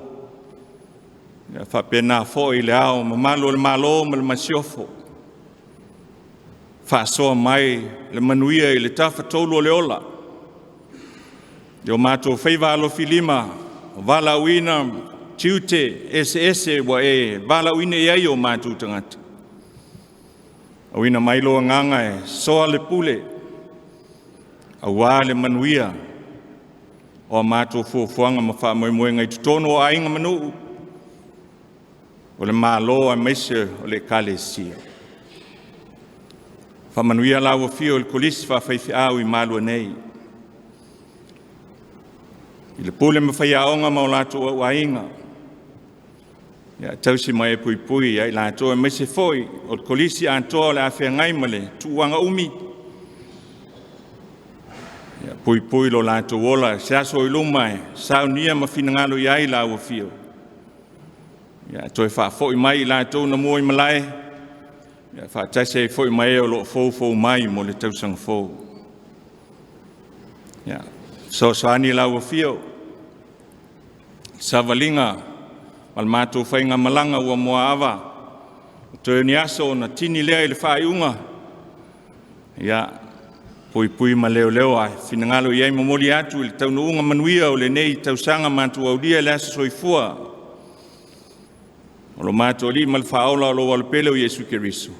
ia faapena foi le ao mamalu o le Malo ma le Masiofo. Faasoa mai le manuia i le tafatolu o le ola, i o matou faiva alofilima, o valaauina, tiute eseese ua e valaauina i ai o matou tagata. Auina mai lo agaga e soa le pule, aua le manuia o a matou fuafuaga ma faamoemoega i totonu o aiga ma nuu, o le Malo aemaise o le Ekalesia. Faamanuia lau afio i le Kolisi faafaifeau i Malua nei, i le pule ma faiaoga ma o latou auaiga, ia tausi ma e puipui ia i latou, aemaise foi o le Kolisi atoa o le a feagai ma le tuuaga umi, ia puipui lo latou ola, se aso i luma e saunia ma finagalo i ai lau afio. Ia toe faafoi mai i latou na mua i malae, ia faatasi ai foi ma e o lo o foufou mai mo le tausaga fou. Ia fesoasoani lau afio, savaliga ma le matou faigamalaga ua muaava, toe ni aso ona tini lea i le faaiuga, ia puipui ma leoleo ae finagalo i ai momoli atu i le taunuuga manuia o lenei tausaga matou aulia le aso soifua o lo matou Alii ma le Faaola o lou Alopele o Iesu Keriso.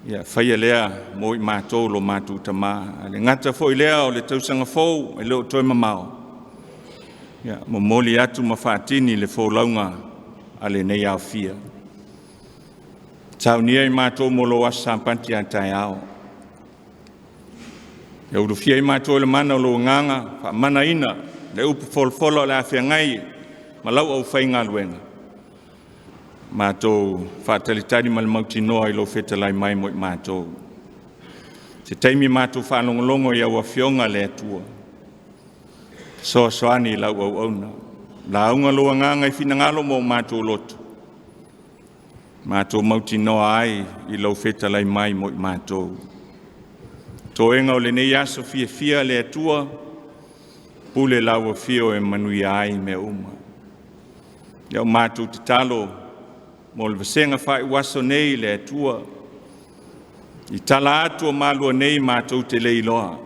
Ia faia lea mo i matou lo matou Tamā. Le gata foi lea o le tausaga fou e le o toe mamao, ia momoli atu ma faatini le folauga a lenei aofia. Saunia i matou mo lou aso Sapati a taeao. Ia ulufia i matou le mana o lou agaga, faamanaina le upu folafola o le a feagai ma lau aufaigaluega. Matou faatalitali ma le mautinoa i lou fetalai mai mo i matou. Se taimi matou faalogologo i au afioga le Atua, fesoasoani i lau auauna, lauga lou agaga i finagalo mo matou loto, matou mautinoa ai i lou fetalai mai mo i matou. Toega o lenei aso fiafia le Atua, pule lau afio e manuia ai mea uma. Ia o matou tatalo mo le vasega faaiuaso nei le Atua, i tala atu o malua nei matou te le iloa,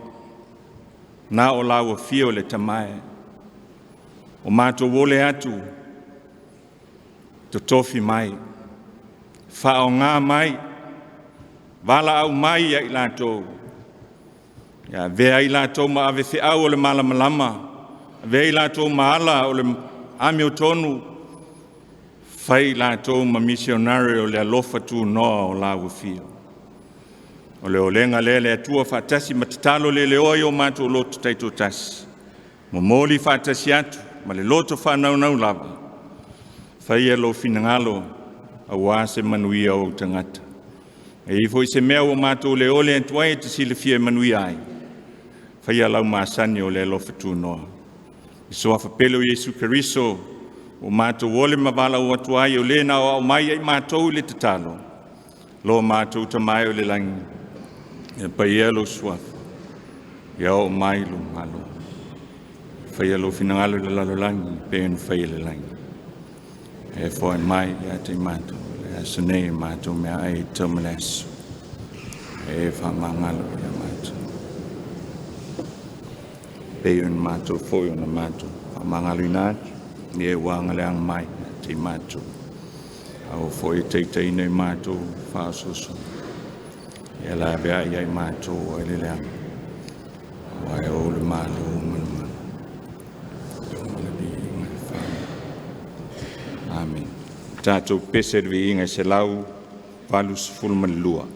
na o lau afio le Tamae, o matou ole atu, totofi mai, faaaoga mai, valaau mai ia i latou, ia avea i latou ma ave feau o le malamalama, avea i latou ma ala o le amiotonu, fai i latou ma misionare o le alofa tunoa o lau afio. O le olega lea le Atua faatasi ma tatalo le leoa i o matou loto taitoatasi, momoli faatasi atu ma le loto faanaunau lava, faia lou finagalo aua se manuia o ou tagata. E i foi se mea ua matou le ole atu ai e te silafia e manuia ai, faia lau masani o le alofa tunoa. I suafa pele o Iesu Keriso, ua matou ole ma valaau atu ai o le na aoao mai ai matou i le tatalo, lo matou Tama e o le lagi, ia paia lou suafa, ia oo mai lou malo. Faia lou finagalo i le lalolagi pei ona faia i le lagi. E foai mai ia te i matou, le aso nei e matou meaai e tatau ma le aso. E faamagalo ia matou. Pei ona matou foi ona matou faamagaloina atu, i e ua agaleaga mai ia te i matou. Aua foi e taitaiina i matou faaosoosoga, ia laveai ia i matou ai le leaga. Aua e ou le Malo ma le mana, ma le viiga i le faamaua. Amene. Tatou pese i le viiga e 182.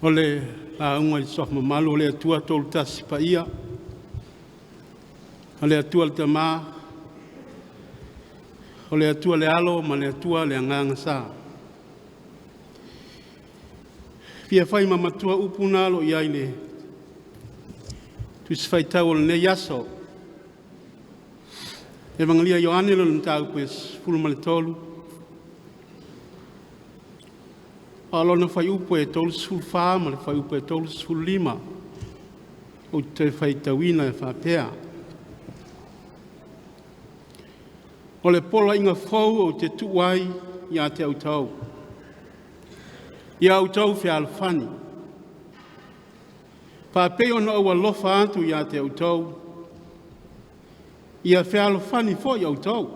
O le lauga i le suafa mamalu o le Atua Toolutasi Paia, o le Atua le Tama, o le Atua le Alo ma le Atua le Agaga Sa. Fia fai ma matua upu na alo i ai le Tusi Faitau o lenei aso. Evangelia Ioane lona mataupu e 13, a o lona fuaiupu e 34 ma le fuaiupu e 35, ou te toe faitauina e faapea. O le poloaiga fou ou te tuu ai ia te outou. Ia outou fealofani. Faapei ona ou alofa atu ia te outou, ia fealofani foi outou.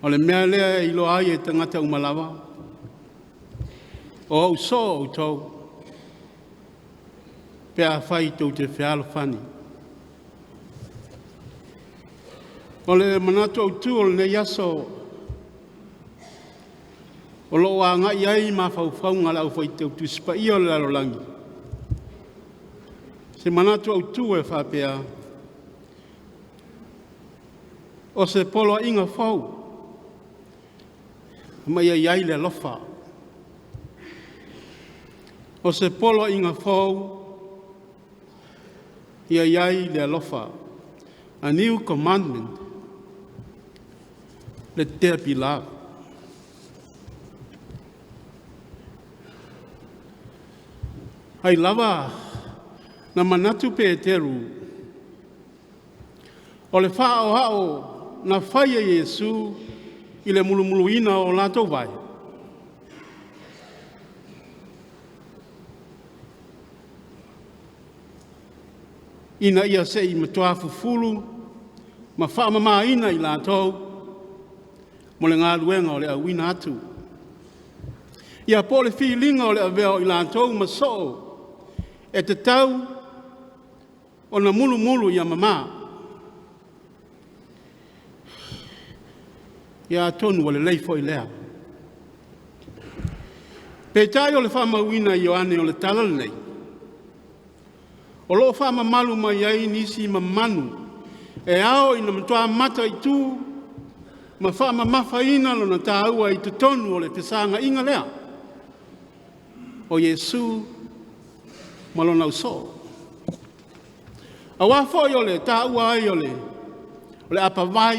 O le mea lea e iloa ai e tagata uma lava, o ou soo outou, pe afai tou te fealofani. O le manatu autu o lenei aso, o lo o agai ai mafaufauga o le aufaitau Tusi Paia o le lalolagi, se manatu autu e faapea, o se poloaiga fou ma ia i ai le alofa. O se poloaiga fou ia i ai le alofa. A new commandment, let there be love. Ai lava na manatu Peteru, o le faaoao na fai e Iesu i le mulumuluina o latou vae, ina ia se i matua fufulu ma faamamaina i latou mo le galuega o le auina atu. Ia po o le filiga o le avea o i latou ma soo e tatau ona mulumulu ia mama. Ia atonu ua lelei foi lea. Peitai o le faamauina e Ioane o le tala lenei, o lo o faamamalu mai ai nisi mamanu e ao ina matua mataitu ma faamamafaina lona taua i totonu o le fesagaiga lea o Iesu ma lona ausoo. Auā foi o le taua ai o le apavai,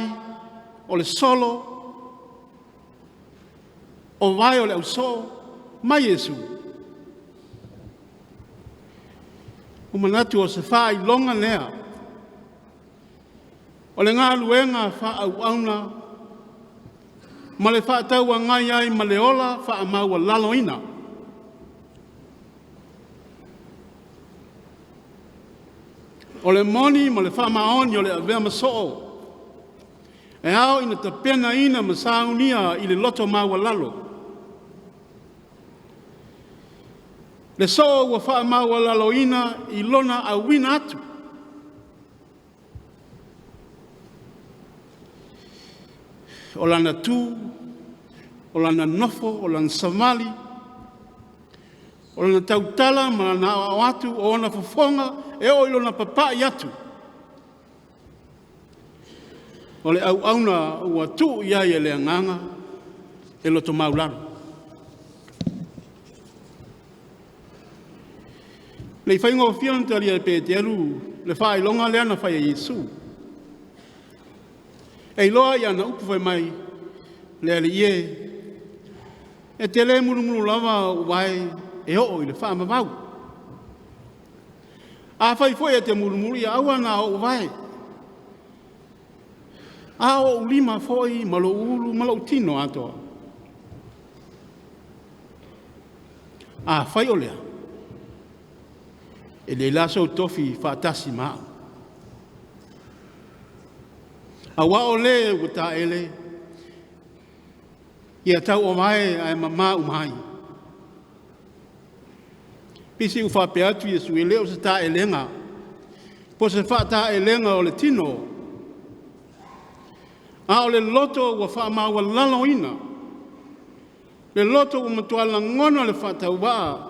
o le solo, o vae o le ausoo ma Iesu. Ua manatu o se faailoga lea o le galuega faaauauna ma le faatauagai ai ma le ola faamaualaloina. O le moni ma le faamaoni o le avea ma soo, e ao ina tapenaina ma saunia i le loto maualalo. Le soo ua faamaualaloina i lona auina atu. O lana tu, o lana nofo, o lana savali, o lana tautala ma lana aoao atu, o ona fofoga e oo i lona papai atu. O le auauna ua tuu i ai e le Agaga e loto maulalo. Le i faigofie ona talia e Peteru le faailoga lea na fai e Iesu. E iloa i ana upu fai mai, le Alii e, e te le mulumulu lava ou vae e oo i le faavavau. Afai foi e te mulumulu, ia aua na o ou vae, a o ou lima foi ma lou ulu ma lou tino atoa. Afai o lea, e leai la sou tofi faatasi ma au. Auā o le ua taele, ia tauovae ae mama uma ai. Pisi ua faapea atu Iesu, e le o se taelega, po se faataelega o le tino, a o le loto ua faamaualaloina, le loto ua matua lagona le faatauvaa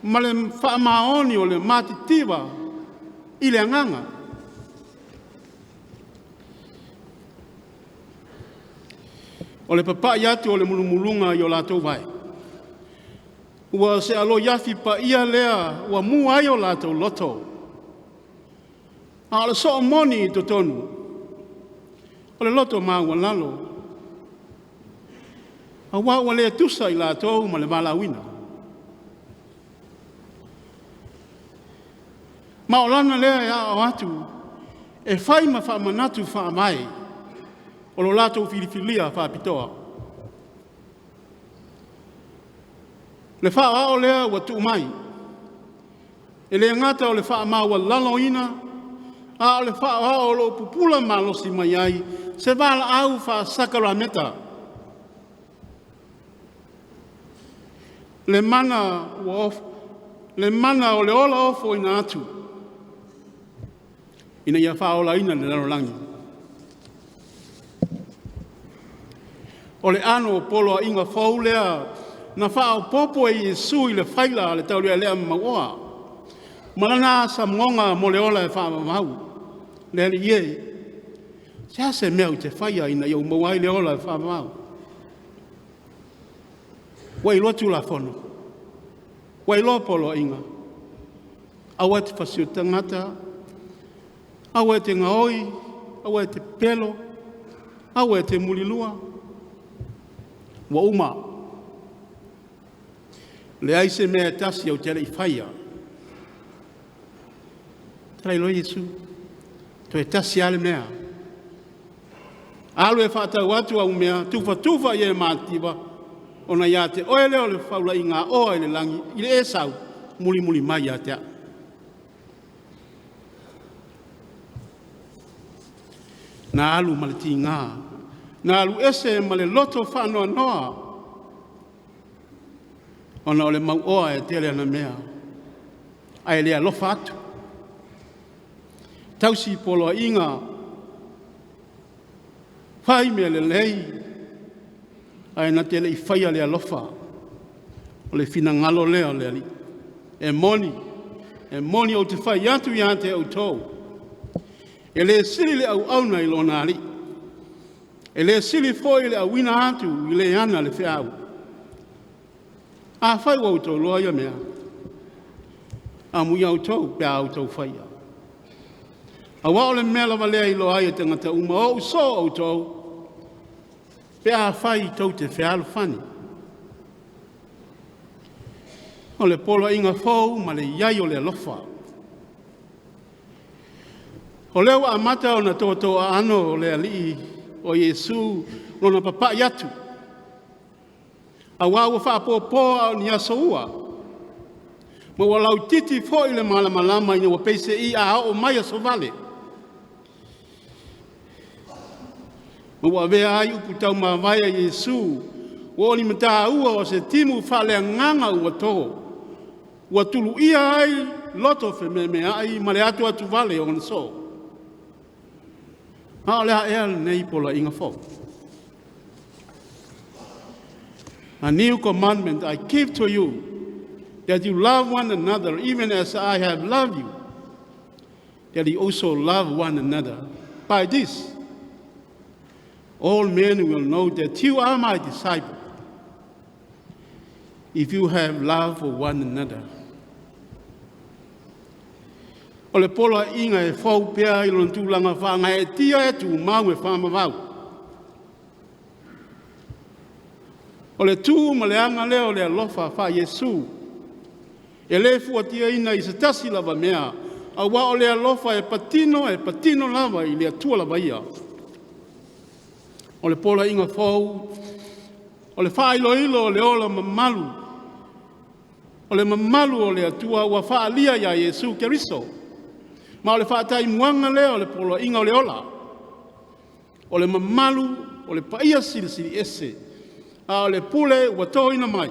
ma le faamaoni o le matitiva i le agaga. O le papai atu o le mulumuluga i o latou vae, ua se aloiafi paia lea ua mu ai o latou loto, a o le soo moni i totonu, o le loto maualalo, auā ua le tusa i latou ma le valaauina. Ma o lana lea e aoao atu E fai ma faamanatu faavae o lo latou filifilia faapitoa. Le faaoao lea ua tuu mai, e le gata o le faamaualaloina, a o le faaoao o lo o pupula malosi mai ai se valaau faasakarameta. Le mana, ua of, le mana o le ola ofoina atu, ina ia faaolaina le lalolagi. O le ano o poloaiga fou lea na faaopoopo e Iesu i le faila a le taulealea ma mauoa, ma lana asamuaga mo le ola e faavavau. Le Alii e, se a se mea ou te faia ina ia ou maua ai le ola e faavavau? Ua iloa Tulafono, ua iloa poloaiga, aua e te fasioti tagata, aua e te gaoi, aua e te pepelo, aua e te mulilua. Ua uma. Leai se mea e tasi ou te le i faia. Talai loa Iesu, toe tasi lava le mea. Alu e faatau atu au mea, tufatufa i e matitiva, ona ia te oe lea o le faulaiga oa i le lagi, i le e sau, mulimuli mai ia te au. Na alu ma le tiga, na alu ese ma le loto faanoanoa, ona o le mauoa e tele ana mea, ae le alofa atu. Tausi poloaiga, fai mea lelei, ae na te le i faia le alofa. O le finagalo lea o le Alii. E moni, e moni ou te fai atu ia te outou, e le sili le auauna i lona alii, e le sili foi le auina atu i le ana le feau. Afai ua outou iloa ia mea, amuia outou pe a outou faia. Auā o le mea lava lea e iloa ai e tagata uma o ou soo outou, pe afai tou te fealofani. O le poloaiga fou ma le iai o le alofa. O lea ua amata ona toatoaano o le Alii o Iesu lona papai atu. Auā ua faapopo a o ni aso ua. Ma ua lautiti foi le malamalama ina ua peisei a oo mai aso vale. Ma ua avea ai upu taumavae a Iesu, ua o ni mataua o se timu faaleagaga ua to, ua tuluia ai loto fememeai ma le atuatuvale o ona soo. A o le a ea lenei poloaiga fou? A new commandment I give to you, that you love one another even as I have loved you, that you also love one another. By this, all men will know that you are my disciple, if you have love for one another. O le poloaiga e fou pea i lona tulaga faagaeetia e tumau e faamavau. O le tu ma le aga lea o le alofa faa-Iesu, e le fuatiaina i se tasi lava mea, auā o le alofa e patino lava i le Atua lava ia. O le poloaiga fou, o le faailoilo o le ola mamalu, o le mamalu o le Atua ua faaalia ia Iesu Keriso. Ma o le faataimuaga lea o le poloaiga o le ola. O le mamalu o le paia silisili ese, a o le pule ua toina mai,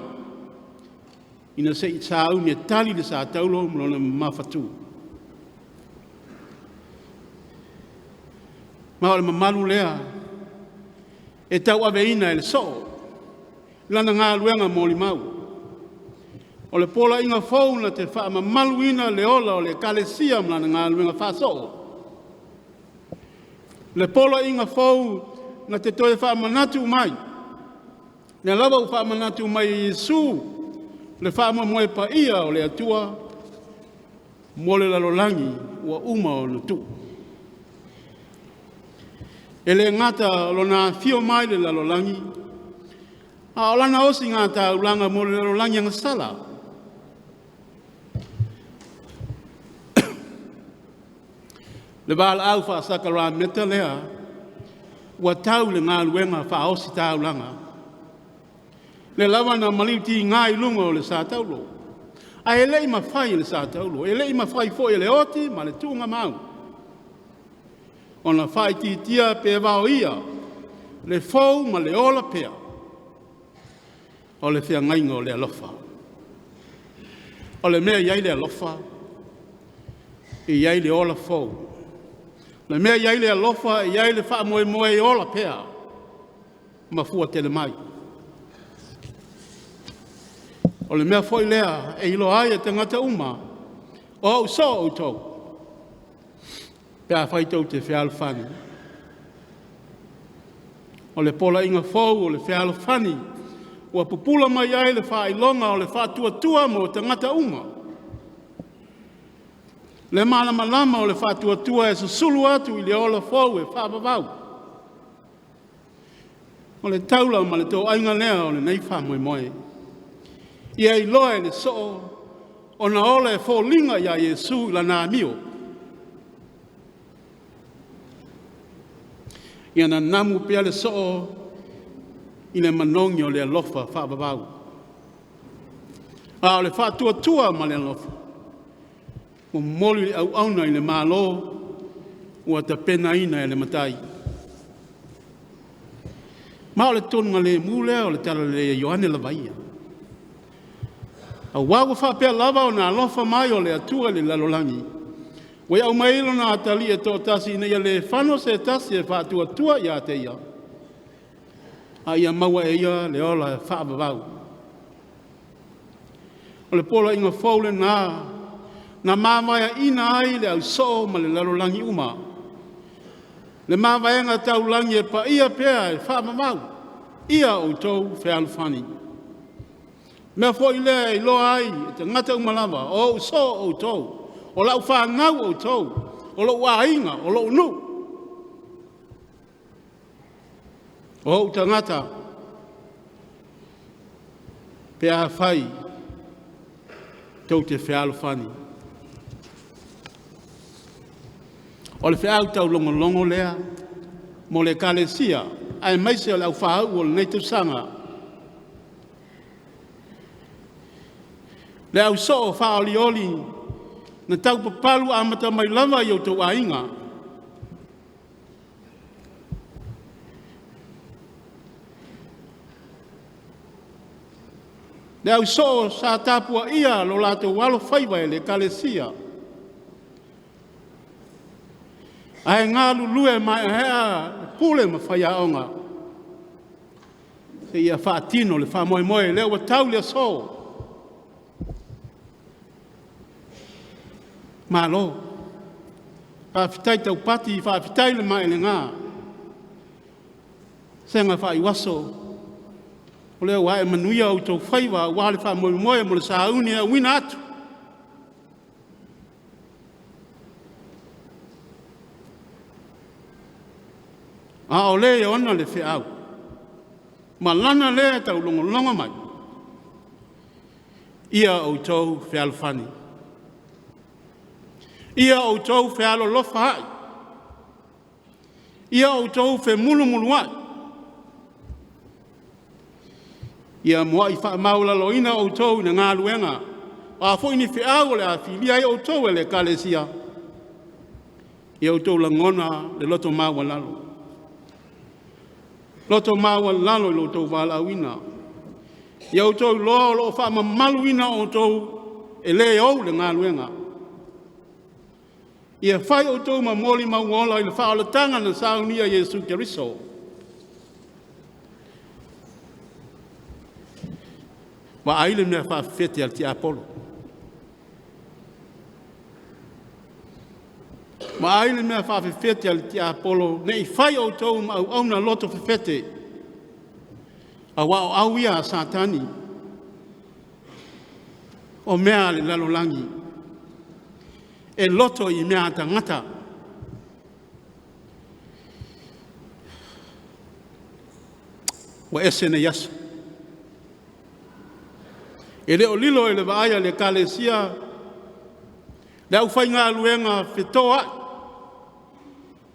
ina se i sauni e tali le sa taulo ma lona mamafatu. Ma o le mamalu lea e tauaveina e le soo, lana galuega molimau. O le poloaiga fou na te faamamaluina le ola o le Ekalesia ma lana galuega faasoo. Le poloaiga fou na te toe faamanatu mai, lea lava ua faamanatu mai e Iesu le faamoemoe paia o le Atua mo le lalolagi ua uma ona tuu. E le gata lona afio mai le lalolagi, a o lana osigātaulaga mo le lalolagi agasala. Le valaau faasakarameta lea ua tau le galuega faaositaulaga. Le lava na maliu tiga i luga o le sa taulo. Ae le i mafai e le sa taulo, e le i mafai foi e le oti ma le tuugamau ona faaitiitia pe vaoia le fou ma le ola pea o le feagaiga o le alofa. O le mea e i ai le alofa, e i ai le ola fou. O le mea e i ai le alofa, e i ai le faamoemoe e ola pea ma fua tele mai. O le mea foi lea e iloa ai e tagata uma o au soo outou, pe afai tou te fealofani. O le polaina fou o le fealofani ua pupula mai ai le faailoga o le faatuatua mo tagata uma. Le malamalama o le faatuatua e susulu atu i le ola fou e faavavau. O le taula ma le toaiga lea o lenei faamoemoe. Ia iloa e le soo ona ola e foliga ia Iesu i lana amio. Ia nanamu pea le soo i le manogi o le alofa faavavau. A o le faatuatua ma le alofa, momoli le auauna i le Malo ua tapenaina e le Matai. Ma o le togalemu lea o le Talalelei a Ioane lava ia. Aua ua faapea lava ona alofa mai o le Atua i le lalolagi, ua ia aumai lona atalii e toatasi ina ia le fano se tasi e faatuatua ia te ia, a ia maua e ia le ola e faavavau. O le poloaiga fou lena na mavaeaina ai le ausoo ma le lalolagi uma. Le mavaega taulagi e paia pea e faavavau, ia outou fealofani. Mea foi lea e iloa ai e tagata uma lava, o ou soo outou, o lau fanau outou, o lou aiga, o lou nuu, o ou tagata, pe afai tou te fealofani. O le feau taulogologo lea mo le Ekalesia aemaise o le aufāu'u o lenei tausaga. Le ausoo faaolioli na taupapalu amata mai lava i outou aiga. Le ausoo sa tapuaia lo latou alofaiva e le Ekalesia, ae galulue maeaea pule ma faiaoga seia faatino le faamoemoe lea ua tau le aso. Malo, faafetai taupati, faafetai le maelega, sega faaiuaso, o lea ua ae manuia outou faiva aua le faamoemoe mo le sauni e auina atu. A o le e ona le feau, ma lana lea taulogologo mai, ia outou fealofani, ia outou fealolofaai, ia outou femulumuluai, ia muai faamaualaloina outou i le galuega, o a foi ni feau o le a filia ai outou e le Ekalesia, ia outou lagona le loto maualalo. Loto maualalo i lo outou valaauina. Ia outou iloa o lo o faamamaluina outou e le ou le galuega. Ia fai outou ma molimau ola i le faaolataga na saunia e Iesu Keriso. Vaai le mea faafefete a le tiapolo. Vaai le mea faafefete a le tiapolo, ne i fai outou ma auauna loto fefete, aua o au ia a Satani, o mea a le lalolagi, e loto i mea a tagata. Ua ese nei aso. E le o lilo i le vaai a le Ekalesia le aufaigaluega fetoai.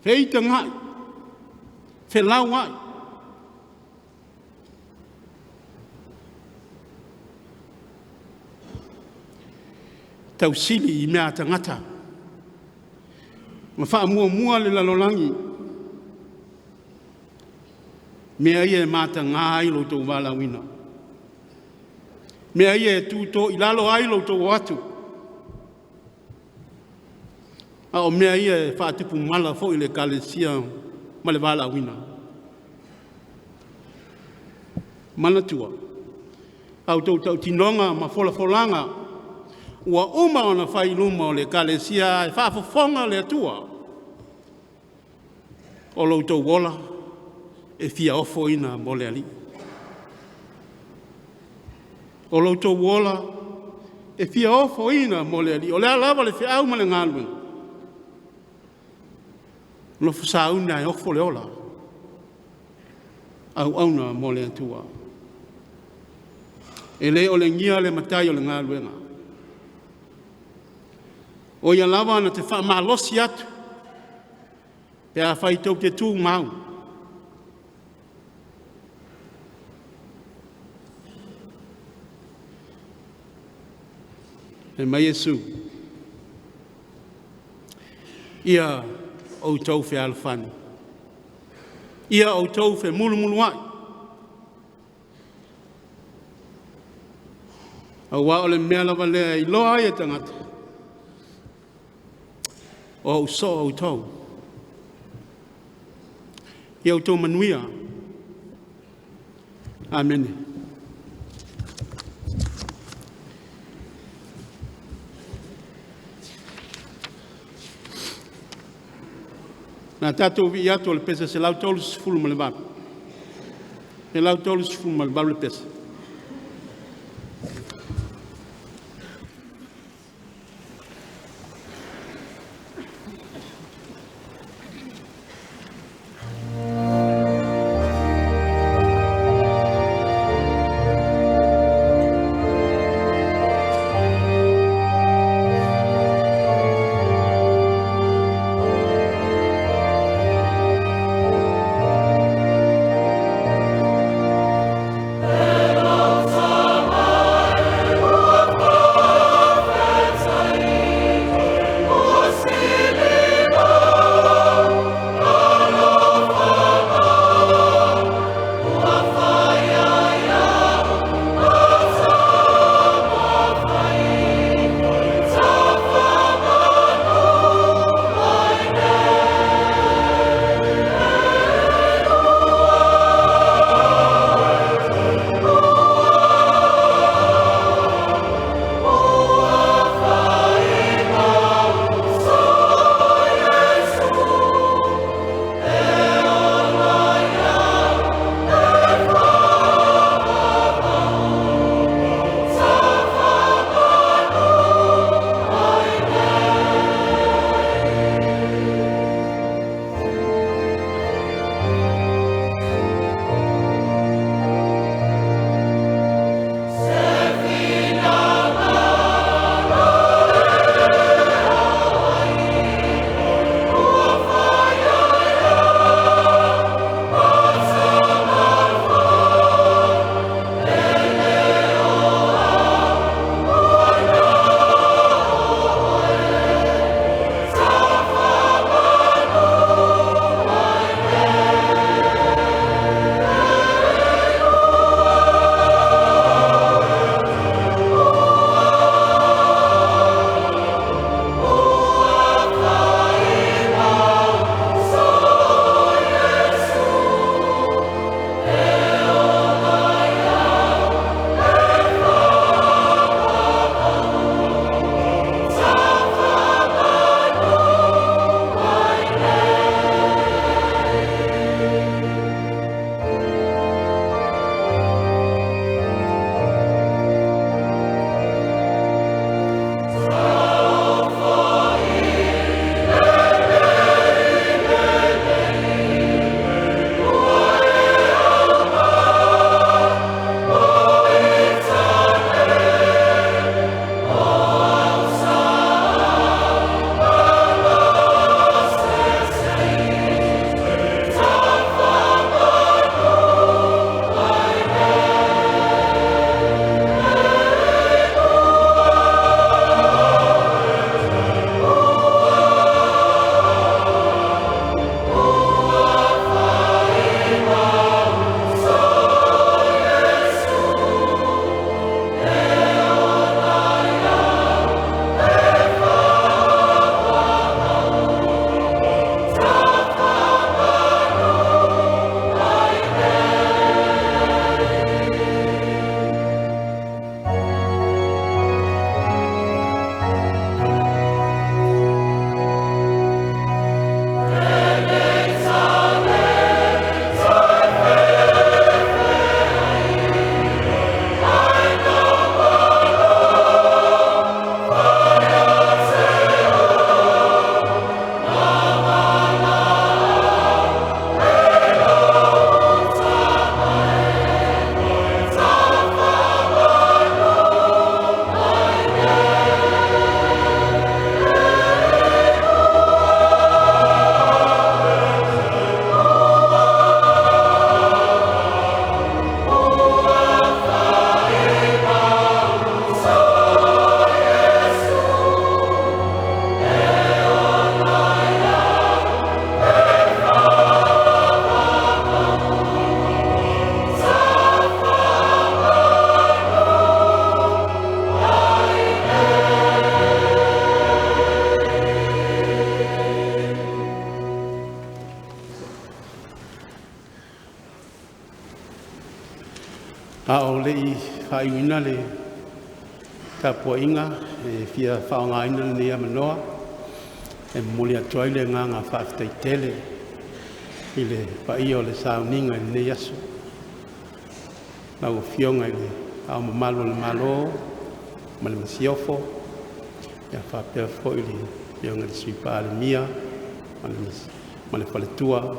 Feitaga'i, felaua'i. Tausili i mea a tagata. Ma faamuamua le lalolagi. Mea ia e mataga ai lo outou valaauina. Mea ia e tuto i lalo ai lo outou o atu. A o mea ia e faatupu mala foi i le Ekalesia ma le valaauina. Manatua, a outou tautinoga ma folafolaga ua uma ona fai i luma o le Ekalesia ae faafofoga le Atua, o lo outou ola e fia ofoina mo le Alii. O lo outou ola e fia ofoina mo le Alii. O le a lava le feau ma le galuega, nofo sauni lava e ofo le ola, auauna mo le Atua. E le olegia le matai o le galuega. O ia lava na te faamalosi atu pe afai tou te tumau. Fai mai Iesu, ia outou fealofani, ia outou femulumuluai, aua o le mea lava lea e iloa ai e tagata, o au soo outou. Ia outou manuia. Amene. Na tatou vii atu o le pese 138, 138 le pese. le i faaiuina le tapuaiga, e fia faaaogaina lenei avanoa e momoli atu ai le agaga faafetai tele i le paia o le sauniga i lenei aso. Lau Afioga i le Ao Mamalu o le Malo ma le Masiofo, ia faapea foi le Afioga i le Sui Palemia ma le Faletua,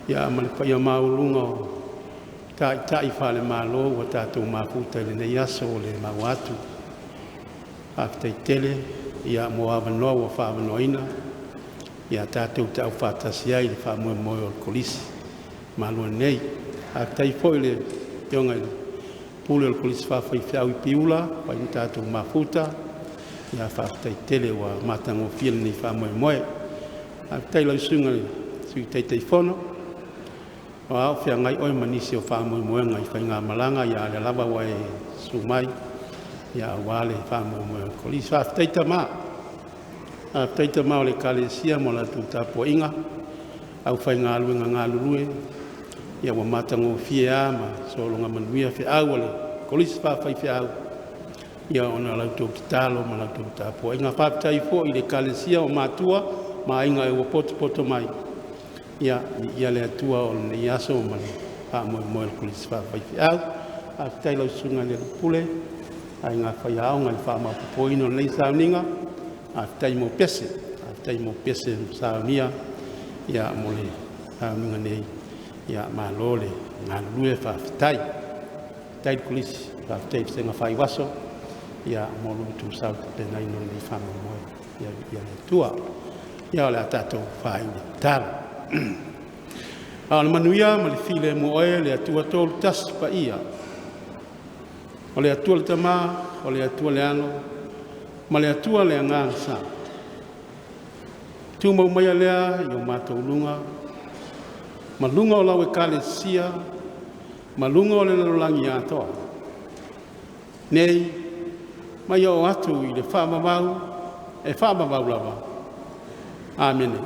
ia ma le paia maualuga o Taitai faale-Malo ua tatou mafuta i lenei aso ua le maua atu. Faafetai tele ia mo avanoa ua faaavanoaina ia tatou aufaatasi ai i le faamoemoe o le Kolisi malua nei. Faafetai foi i le Afioga i le Pule o le Kolisi Faafaifeau i Piula ua tatou mafuta, ia faafetai tele ua matagofie lenei faamoemoe. Faafetai i lau Susuga i le Sui Taitaifono, o a o feagai oe ma nisi o faamoemoega i faigamalaga, a o lea lava ua e susu mai aua le faamoemoe o le Kolisi. Faafetai tama, faafetai tama o le Ekalesia ma la outou tapuaiga, aufaigaluega galulue, ia ua matagofie lava ma sologa manuia feau a le Kolisi Faafaifeau ia ona o la outou tatalo ma la outou tapuaiga. Faafetai foi i le Ekalesia o Matua ma Aiga ua potopoto mai, ia viia le Atua o lenei aso ma le faamoemoe o le Kolisi Faafaifeau. Faafetai i lau Susuga i le alii Pule, aiga faiaoga i le faamaopoopoina o lenei sauniga, faafetai mo pese, faafetai mo pese ua saunia mo le sauniga nei. Ia malo le galulue faafetai. Faafetai le Kolisi, faafetai i le Vasega Faivaso mo lo outou sao i le tapenaina o lenei faamoemoe. Ia viia le Atua. Ia o le a tatou faaiu i le tatalo. A o le manuia ma le filemu o oe le Atua Toatasi Paia, o le Atua le Tama, o le Atua le Alo ma le Atua le Agaga Sa, tumau maia lea i o matou luga ma luga o lau Ekalesia ma luga o le lalolagi atoa, nei ma ia oo atu i le faavavau e faavavau lava. Amene.